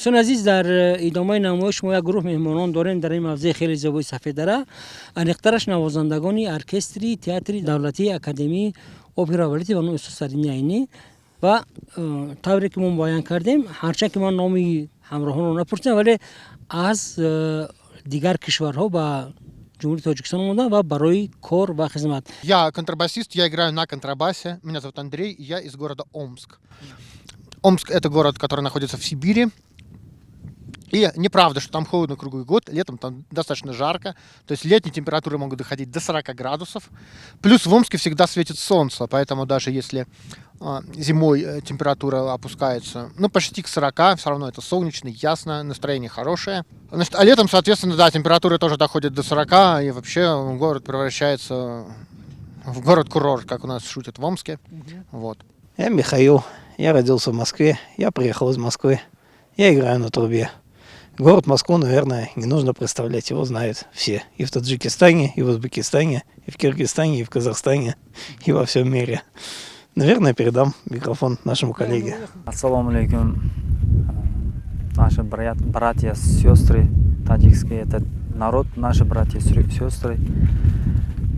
Дӯстони азиз, дар идомаи намоиш мо як гурӯҳ меҳмонон дорем дар ин мавзеи хеле зебои Сафеддара, аниқтараш навозандагони оркестри театри давлатии академии опера балети ба номи устод Садриддини Айнӣ. Ва тавре ки мо муайян кардем, ҳарчанд ки ман номи ҳамроҳонро напурсидам, вале аз дигар кишварҳо ба Ҷумҳурии Тоҷикистон омаданд ва барои кор ва хизмат.
Я контрабасист, я играю на контрабасе. Меня зовут Андрей, я из города Омск. Омск – это город, который находится в Сибири. И неправда, что там холодно круглый год, летом там достаточно жарко, то есть летние температуры могут доходить до 40 градусов. Плюс в Омске всегда светит солнце, поэтому даже если зимой температура опускается, ну, почти к 40, все равно это солнечно, ясно, настроение хорошее. Значит, а летом, соответственно, да, температура тоже доходит до 40, и вообще город превращается в город-курорт, как у нас шутят в Омске. Вот.
Я Михаил, я родился в Москве, я приехал из Москвы, я играю на трубе. Город Москву, наверное, не нужно представлять, его знают все. И в Таджикистане, и в Узбекистане, и в Киргизстане, и в Казахстане, и во всем мире. Наверное, передам микрофон нашему коллеге.
Ассаламу алейкум, наши братья, сестры таджикские, это народ, наши братья, сестры.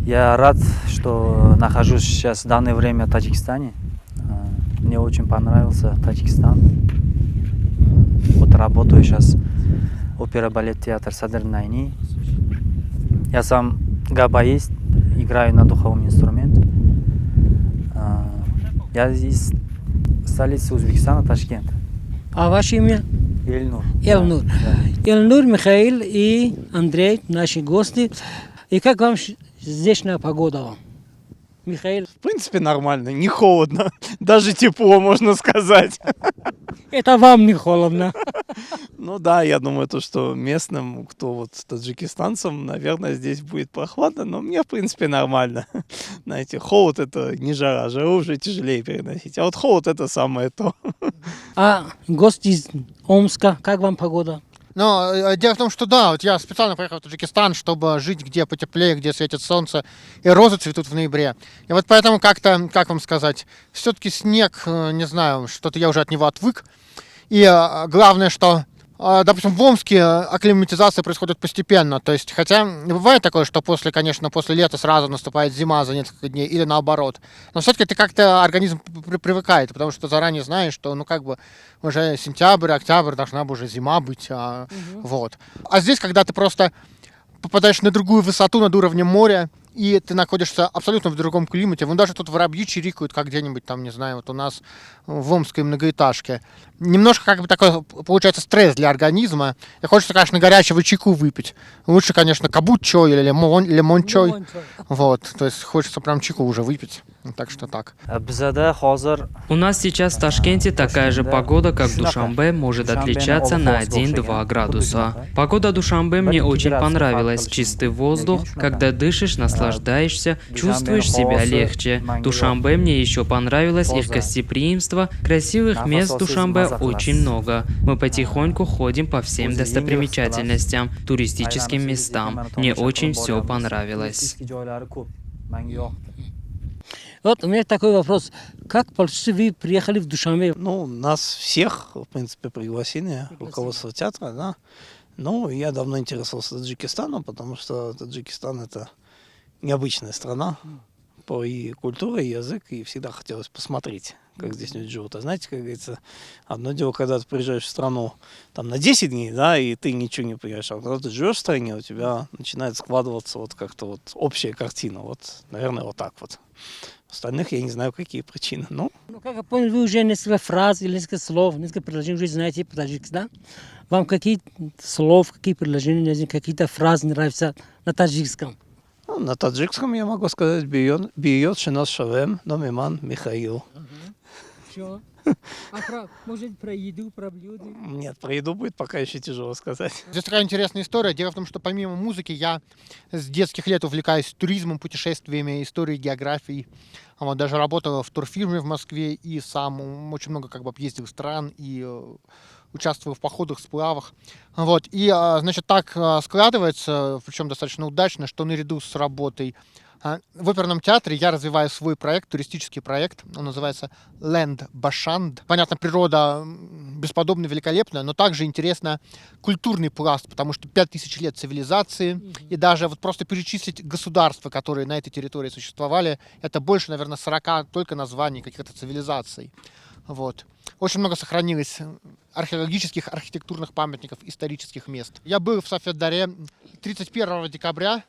Я рад, что нахожусь сейчас в данное время в Таджикистане. Мне очень понравился Таджикистан. Вот работаю сейчас опера балет театр Садриддин Айни. Я сам гобоист, играю на духовом инструменте. Я из столицы Узбекистана, Ташкент.
А ваше имя?
Эльнур.
Элнур.
Да.
Элнур, Михаил и Андрей, наши гости. И как вам здешняя погода вам? Михаил?
В принципе, нормально, не холодно. Даже тепло, можно сказать.
Это вам не холодно.
Ну да, я думаю, то, что местным, кто вот таджикистанцам, наверное, здесь будет прохладно, но мне, в принципе, нормально. Знаете, холод это не жара, жару уже тяжелее переносить. А вот холод это самое то.
А гость из Омска, как вам погода?
Но дело в том, что да, вот я специально поехал в Таджикистан, чтобы жить где потеплее, где светит солнце, и розы цветут в ноябре. И вот поэтому как-то, как вам сказать, все-таки снег, не знаю, что-то я уже от него отвык. И главное, что, допустим, в Омске акклиматизация происходит постепенно. То есть, хотя бывает такое, что после, конечно, после лета сразу наступает зима за несколько дней или наоборот. Но все-таки ты как-то организм привыкает, потому что заранее знаешь, что, ну, как бы уже сентябрь, октябрь, должна бы уже зима быть. Вот. А здесь, когда ты просто попадаешь на другую высоту над уровнем моря, и ты находишься абсолютно в другом климате. Вон даже тут воробьи чирикают, как где-нибудь там, не знаю, вот у нас в омской многоэтажке. Немножко как бы такой получается стресс для организма. И хочется, конечно, горячего чайку выпить. Лучше, конечно, кабуд чой или лимон чой. Вот, то есть хочется прям чайку уже выпить. Так что так.
Bizada hozir
У нас сейчас в Ташкенте такая же погода, как в Душанбе, может отличаться на 1-2 градуса. Погода Душанбе мне очень понравилась. Чистый воздух, когда дышишь, наслаждаешься, чувствуешь себя легче. Душанбе мне еще понравилось их гостеприимство, красивых мест в Душанбе очень много. Мы потихоньку ходим по всем достопримечательностям, туристическим местам. Мне очень все понравилось.
Joylari ko'p, manga yoqdi.
Вот у меня такой вопрос. Как получится, вы приехали в Душанбе?
Ну, нас всех, в принципе, пригласили, руководство театра, да. Ну, я давно интересовался Таджикистаном, потому что Таджикистан – это необычная страна по и культуре, и язык, и всегда хотелось посмотреть, как здесь люди живут. А знаете, как говорится, одно дело, когда ты приезжаешь в страну там на 10 дней, да, и ты ничего не понимаешь, а когда ты живешь в стране, у тебя начинает складываться вот как-то вот общая картина, вот, наверное, вот так вот. Остальных я не знаю, какие причины. Ну,
Ну, как я понял, вы уже несколько фраз или несколько слов, несколько предложений уже знаете по-таджикски, да? Вам какие слов, какие предложения, не знаю, какие-то фразы нравятся на таджикском?
Ну, на таджикском я могу сказать «Биёед шинос шавем, номи ман Михаил».
Всё. А про, может, про еду, про блюда?
Нет, про еду будет пока еще тяжело сказать.
Здесь такая интересная история. Дело в том, что помимо музыки я с детских лет увлекаюсь туризмом, путешествиями, историей, географией. Вот, даже работал в турфирме в Москве и сам очень много как бы объездил стран и участвовал в походах, сплавах. Вот. И, значит, так складывается, причем достаточно удачно, что наряду с работой В оперном театре я развиваю свой проект, туристический проект. Он называется Land Башанд. Понятно, природа бесподобно великолепна, но также интересно культурный пласт, потому что 5000 лет цивилизации, и даже вот просто перечислить государства, которые на этой территории существовали, это больше, наверное, 40 только названий каких-то цивилизаций. Вот. Очень много сохранилось археологических, архитектурных памятников, исторических мест. Я был в Сафед-Даре 31 декабря,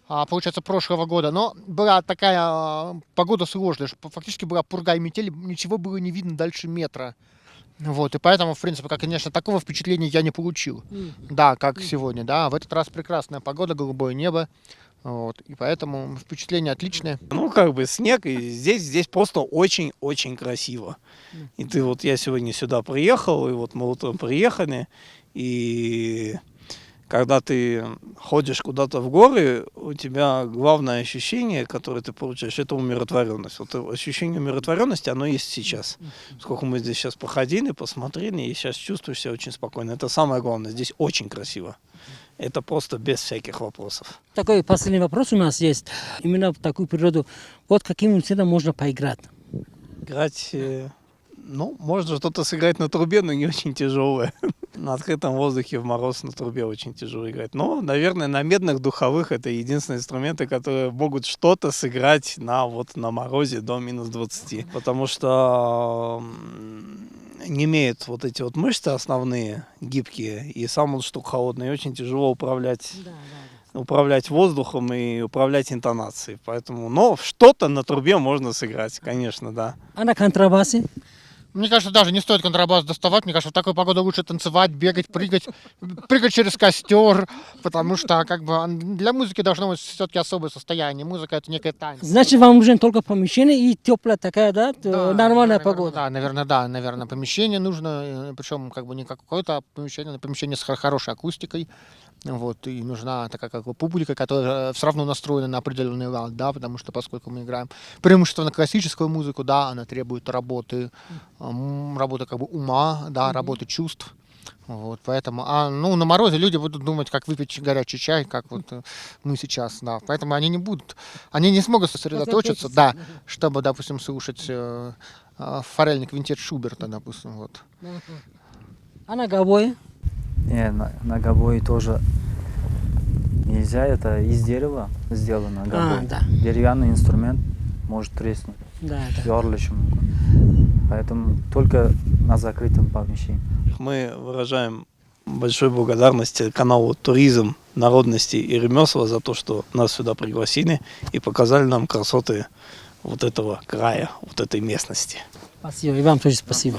получается, прошлого года, но была такая погода сложная, что фактически была пурга и метель, ничего было не видно дальше метра. Вот, и поэтому, в принципе, как, конечно, такого впечатления я не получил, да, как сегодня, да. В этот раз прекрасная погода, голубое небо, вот, и поэтому впечатление отличное.
Ну, как бы снег, и здесь просто очень-очень красиво. И ты вот, я сегодня сюда приехал, и вот мы утром приехали, и когда ты ходишь куда-то в горы, у тебя главное ощущение, которое ты получаешь, это умиротворенность. Вот ощущение умиротворенности, оно есть сейчас. Сколько мы здесь сейчас походили, посмотрели, и сейчас чувствуешь себя очень спокойно. Это самое главное. Здесь очень красиво. Это просто без всяких вопросов.
Такой последний вопрос у нас есть. Именно в такую природу. Вот каким инструментом можно поиграть?
Играть... Ну, можно что-то сыграть на трубе, но не очень тяжелое. На открытом воздухе в мороз на трубе очень тяжело играть. Но, наверное, на медных духовых это единственные инструменты, которые могут что-то сыграть на морозе до минус 20. Потому что не имеют вот эти вот мышцы основные, гибкие, и сам он штук холодный, и очень тяжело управлять. Да. Управлять воздухом и управлять интонацией. Поэтому, но что-то на трубе можно сыграть, конечно, да.
А на контрабасе?
Мне кажется, даже не стоит контрабас доставать. Мне кажется, в такую погоду лучше танцевать, бегать, прыгать, прыгать через костер, потому что как бы для музыки должно быть все-таки особое состояние. Музыка — это некое танец.
Значит, вам нужен только помещение и теплая такая, да, да, нормальная погода.
Да, наверное, помещение нужно, причем как бы не какое-то помещение, но помещение с хорошей акустикой. Вот, и нужна такая как бы публика, которая все равно настроена на определенный лад, да, потому что поскольку мы играем преимущественно классическую музыку, да, она требует работы, работы как бы ума, да, работы чувств. Вот, поэтому, на морозе люди будут думать, как выпить горячий чай, как вот мы сейчас, да, поэтому они не смогут сосредоточиться, да, чтобы, допустим, слушать форельный квинтет Шуберта, допустим, вот.
А на гобое?
Не, на гобое тоже нельзя, это из дерева сделано гобой. Да. Деревянный инструмент может треснуть. Да. Поэтому только на закрытом помещении.
Мы выражаем большую благодарность каналу «Туризм, народности и ремесла» за то, что нас сюда пригласили и показали нам красоты вот этого края, вот этой местности.
Спасибо, и вам тоже спасибо.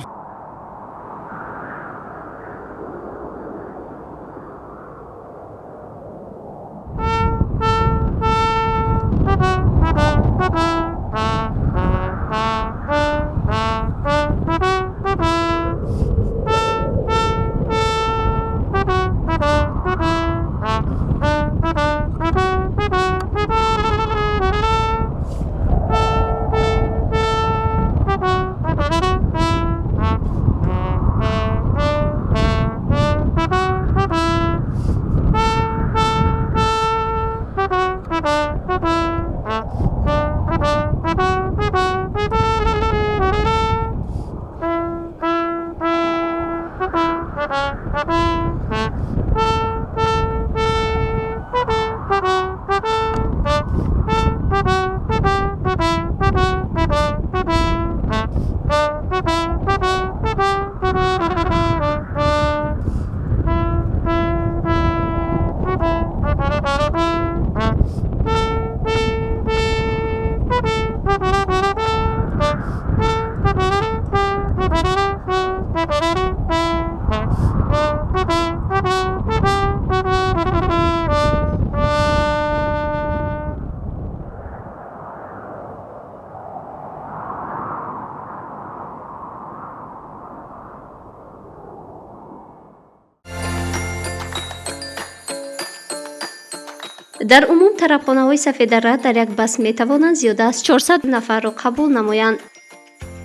Дар умум тарабхонаҳои Сафеддара дар як бас метавонанд зиёда аз 400 нафарро қабул намоянд.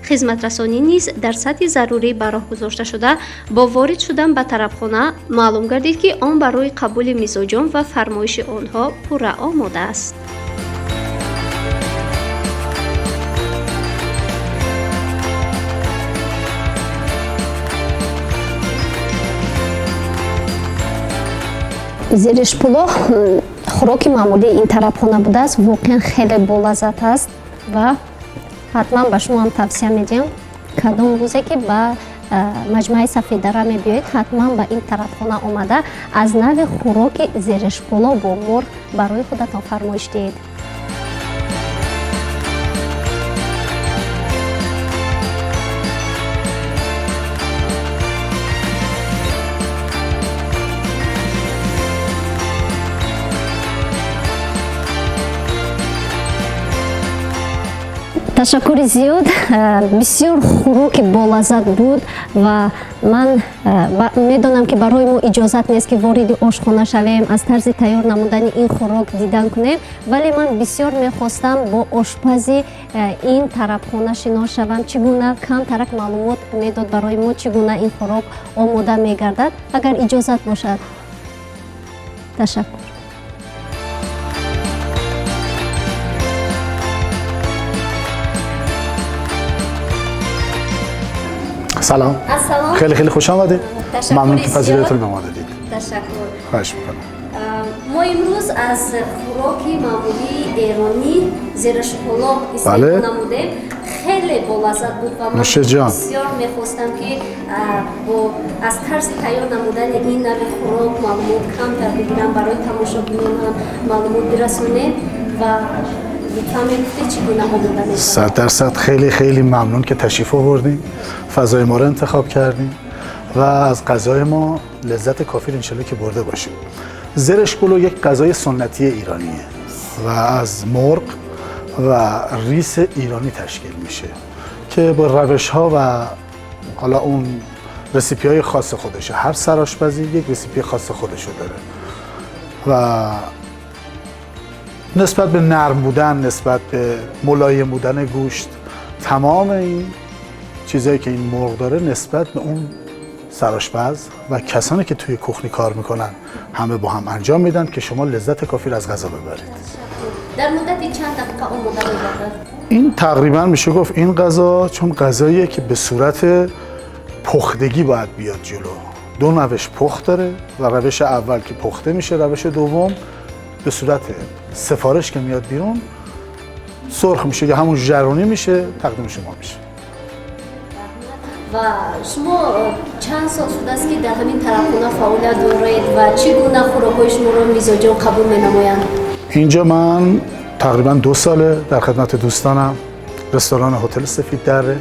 Хизматрасонӣ низ дар сатҳи зарурӣ ба роҳ гузошта шуда, бо ворид шудан ба тарабхона маълум гардид, ки он барои қабули мизоҷон ва фармоиши онҳо пурра омода аст. Зиришпуло хӯроки маъмулии ин тарабхона будааст, воқеан хеле болаззат аст ва ҳатман ба шумо ҳам тавсия медиҳам, кадом рӯзе ки ба маҷмӯаи Сафеддара мебиёед, ҳатман ба ин тарабхона омада аз нави хӯроки зиришпуло бо мурғ барои худатон фармоиш диҳед. Ташаккури зиёд, бисёр хӯроки болаззат буд ва ман медонам ки барои мо иҷозат нест ки вориди ошхона шавем, аз тарзи тайёр намудани ин хӯрок дидан кунем, вале ман бисёр мехостам бо ошпази ин тарабхона шинос шавам, чӣ гуна камтарак маълумот медод барои мо, чӣ гуна ин хӯрок омода мегардад, агар иҷозат бошад. Ташаккур.
سلام.
سلام.
خیلی خیلی خوش آمدید. ممنون که پذیرایتون به ما دادید.
تشکر.
خواهش میکنم.
ما امروز از خوراک معمولی ایرانی زیرشپلو استفاده نمودیم. خیلی با لذت بود و من بسیار میخواستم که با از طرز تیار نمودن این نوع خوراک معلومات کمتر بگیرم، برای تماشابینان هم معلومات برسونیم و
100% خیلی خیلی ممنون که تشریف آوردیم، فضای ما رو انتخاب کردیم و از غذای ما لذت کافی رو انشالله که برده باشیم. زرشک پلو یک غذای سنتی ایرانیه و از مرغ و ریس ایرانی تشکیل میشه که با روش ها و حالا اون recipe های خاص خودشه. هر سرآشپزی یک recipe خاص خودشو داره و نسبت به نرم بودن، نسبت به ملایم بودن گوشت، تمام این چیزایی که این مرغ داره نسبت به اون سرآشپز و کسانی که توی کخنی کار میکنن همه با هم انجام میدن که شما لذت کافی رو از غذا ببرید.
در مدت چند دقیقه آماده می‌گردد؟
این تقریبا میشه گفت این غذا چون غذاییه که به صورت پختگی باید بیاد جلو، دو روش پخت داره و روش اول که پخته میشه، روش دوم به صورت سفارش که میاد بیرون سرخ میشه یا همون ژرونی میشه، تقدیم شما میشه.
و شما چند سال شده است که در همین طرفخانه فعالیت دارید و چگونه خوراک‌های شما رو میزاجان قبول می‌نمایند؟
اینجا من تقریبا 2 ساله در خدمت دوستانم، رستوران هتل سفید دره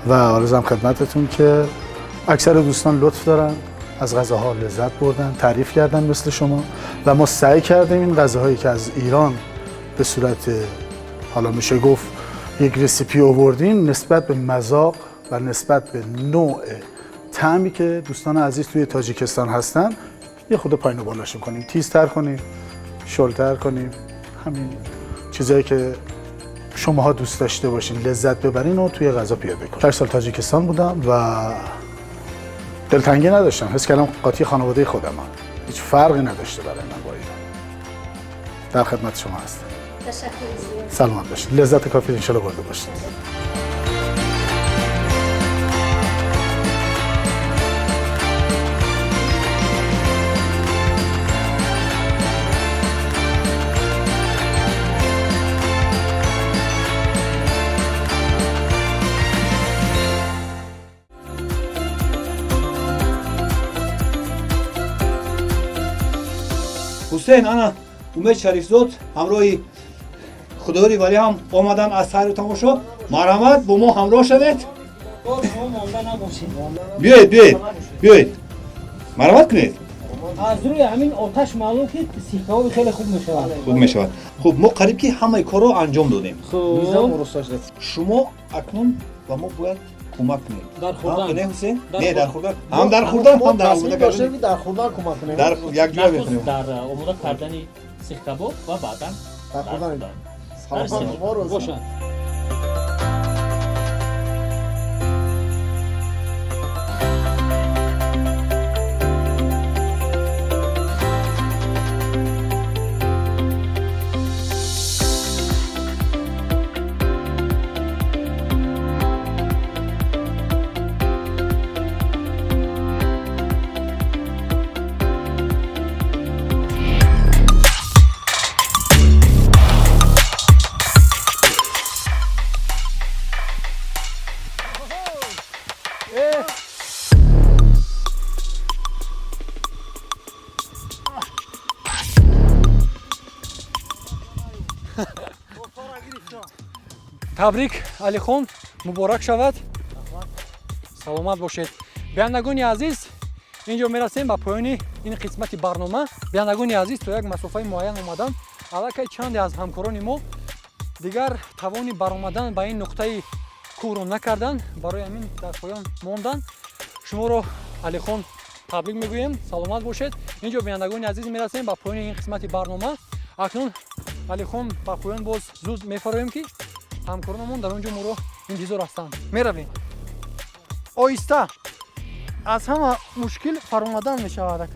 و عرضم خدمتتون که اکثر دوستان لطف دارن، از غذاها لذت بردن، تعریف کردن مثل شما و ما سعی کردیم این غذاهایی که از ایران به صورت حالا میشه گفت یک رسیپی آوردیم نسبت به مذاق و نسبت به نوع طعمی که دوستان عزیز توی تاجیکستان هستن یه خود پایین و بالاشون کنیم، تیزتر کنیم، شلتر کنیم، همین چیزایی که شماها دوست داشته باشین لذت ببرین و توی غذا پیاده کنین. 4 سال تاجیکستان بودم و دلتنگی نداشتم، حس کردم قاطی خانواده خودم هم. هیچ فرقی نداشته برای من با ایران. در خدمت شما هستم.
تشکر.
سلامت باشید. لذت کافی انشالله برده باشید.
حسین انا امید شریفزод همراهی خدایاری ولی هم آمدن از سیر و تماشا. مرحمت با ما همراه شوید. بیایید بیایید بیایید، مرحمت کنید.
از روی همین آتش معلوم که سیخ خیلی خوب میشود.
خوب میشود. خب ما قریب که همه کارو انجام دادیم. شما اکنون و ما باید کمک کنید.
در خوردن.
نه حسین؟ نه در خوردن. هم در خوردن هم در آماده کردن.
در خوردن کمک کنیم.
در یک جای بکنیم.
در آماده کردن سیخ کباب و بعدا
در خوردن.
باشد.
Табрик, Алихон, муборак шавад, саломат бошед. Бинандагони азиз, инҷо мерасем ба поёни ин қисмати барнома. Бинандагони азиз, то як масофаи муайян омадан аллакай чанде аз ҳамкорони мо дигар тавони баромадан ба ин нуқтаи кӯҳро накарданд, барои ҳамин дар поён монданд. Шуморо, Алихон, табрик мегӯем, саломат бошед. Инҷо, бинандагони азиз, мерасем ба поёни ин қисмати барнома. Акнун, Алихон, ба поён боз зуд мефароем, ки ҳамкоронамон дар он ҷо моро интизор ҳастанд. Меравем оҳиста, аз ҳама мушкил фаромадан мешавад.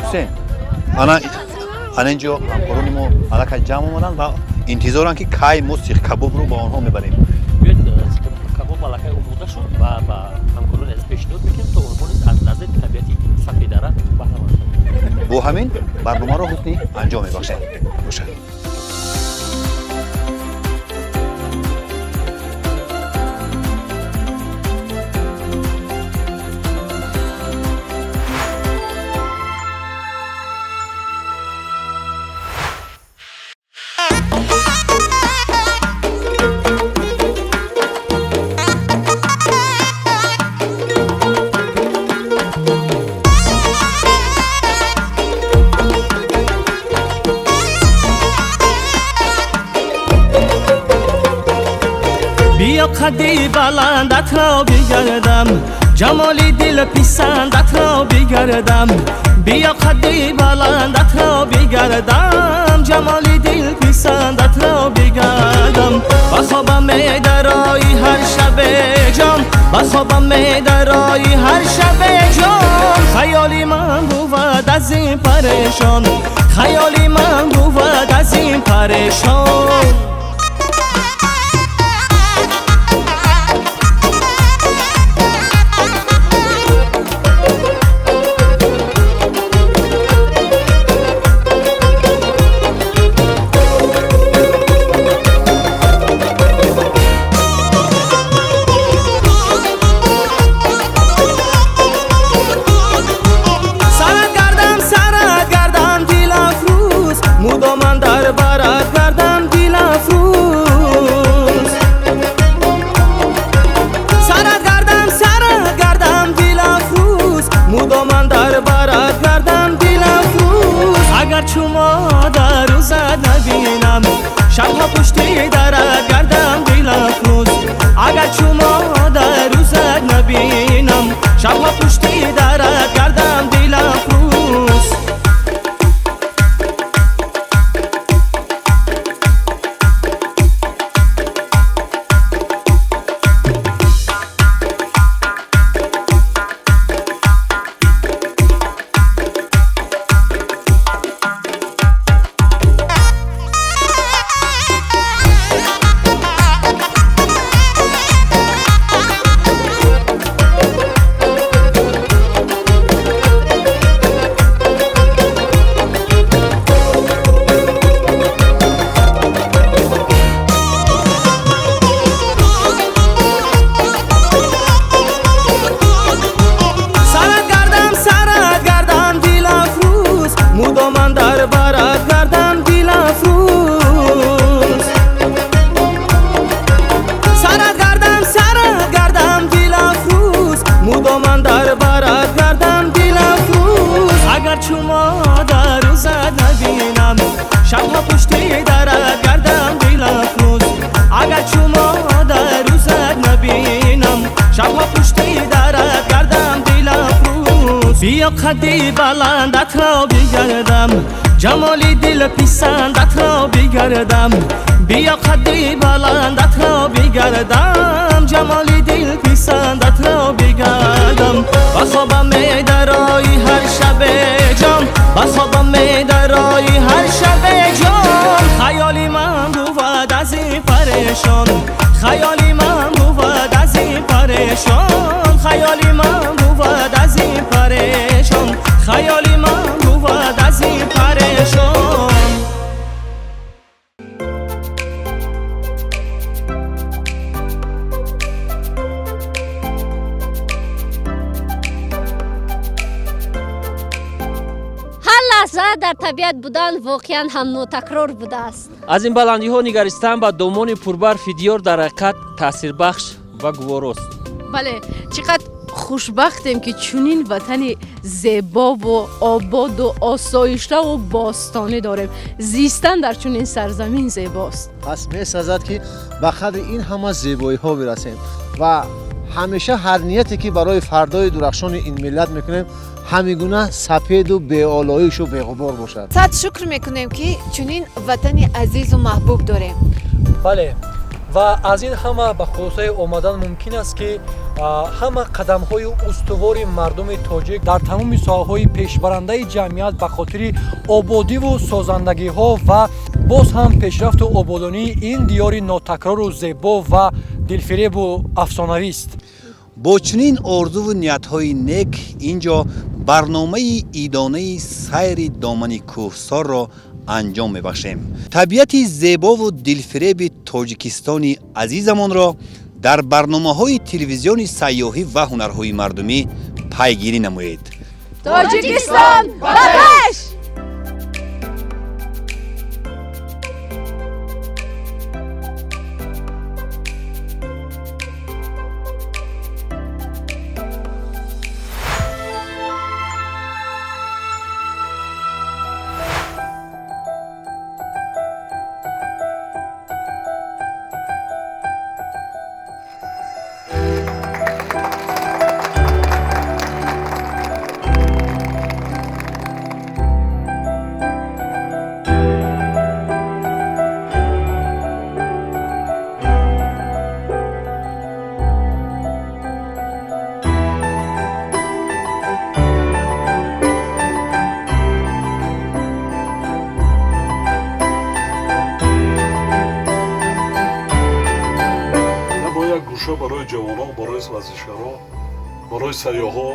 Ҳусейн, ана ана инҷо ҳамкорони мо аллакай ҷамъ омаданд ва интизоранд, ки кай мо сихкабобро ба онҳо мебарем.
Биёед, кабоб аллакай омода шуд ва ба ҳамкорони азиз пешниҳод мекунем, то онҳо низ аз лаззати табиати Сафеддара баҳраманд шаванд.
Бо ҳамин барномаро ҳусни анҷом мебахшем. Бошад.
Биё, қадди баландатро бигардам, ҷамоли дилписандатро бигардам. Биё, қадди баландатро бигардам, ҷамоли дилписандатро бигардам. Ба хобам медарои ҳар шабе ҷон, ба хобам медарои ҳар шабе ҷон. Хаёли ман бувад аз ин парешон, хаёли ман бувад аз ин парешон. Сарат гардам, сарат гардам, дилафрӯз, мудоман дар барат гардам, дилафрӯз. Сарат гардам, сарат гардам, дилафрӯз, мудоман дар барат гардам, дилафрӯз. Агар чумо дар рӯзат набинам, шабҳо пушти дарат гардам, дилафрӯз. Агар чумо дар рӯзат набинам, шабҳо пушти дарат гардам, дилафрӯз. Сарат гардам, сарат гардам, дилафрӯз, мудоман дар барат гардам, дилафрӯз. Сарат гардам, сарат гардам, дилафрӯз, мудоман дар барат гардам, дилафрӯз. Агар чумо дар рӯзат набинам, шабҳо пушти дарат гардам, дилафрӯз. Агар чумо дар рӯзат набинам, шабҳо пушти дарат гардам, дилафрӯз. Биё, қадди баландатро бигардам, ҷамоли дилписандатро бигардам. Биё, қадди баландатро бигардам, ҷамоли дилписандатро бигардам. Ба хобам медарои ҳар шабе ҷон, ба хобам медарои ҳар шабе ҷон. Хаёли ман бувад аз ин парешон, хаёли ман бувад аз ин парешон. Хаёли ман бувад аз ин парешон, хаёли ман бувад аз ин парешон.
Лаҳза дар табиат будан воқеан ҳам нотакрор будааст.
Аз ин баландиҳо нигаристан ба домони пурбарфи диёр дар ҳақиқат таъсирбахш ва гуворост.
Бале, чӣ қадр хушбахтем, ки чунин ватани зебову ободу осоиштаву бостонӣ дорем. Зистан дар чунин сарзамин зебост.
Пас месазад, ки ба қадри ин ҳама зебоиҳо бирасем ва ҳамеша ҳар нияте, ки барои фардои дурахшони ин миллат мекунем, ҳамин гуна сапеду беолоишу беғубор бошад.
Сад шукр мекунем, ки чунин ватани азизу маҳбуб дорем.
Бале, ва аз ин ҳама ба хулосае омадан мумкин аст, ки ҳама қадамҳои устувори мардуми тоҷик дар тамоми соҳаҳои пешбарандаи ҷамъият ба хотири ободиву созандагиҳо ва боз ҳам пешрафту ободонии ин диёри нотакрору зебо ва дилфиребу афсонавист.
Бо чунин орзуву ниятҳои нек ин ҷо барномаи идонаи сайри домани кӯҳсорро анҷом мебахшем. Табиати зебову дилфиреби Тоҷикистони азизамонро дар барномаҳои телевизиони сайёҳӣ ва ҳунарҳои мардумӣ пайгирӣ намоед.
Тоҷикистон ба пеш!
Барои ҷавонон, барои варзишгарон, барои сайёҳҳо.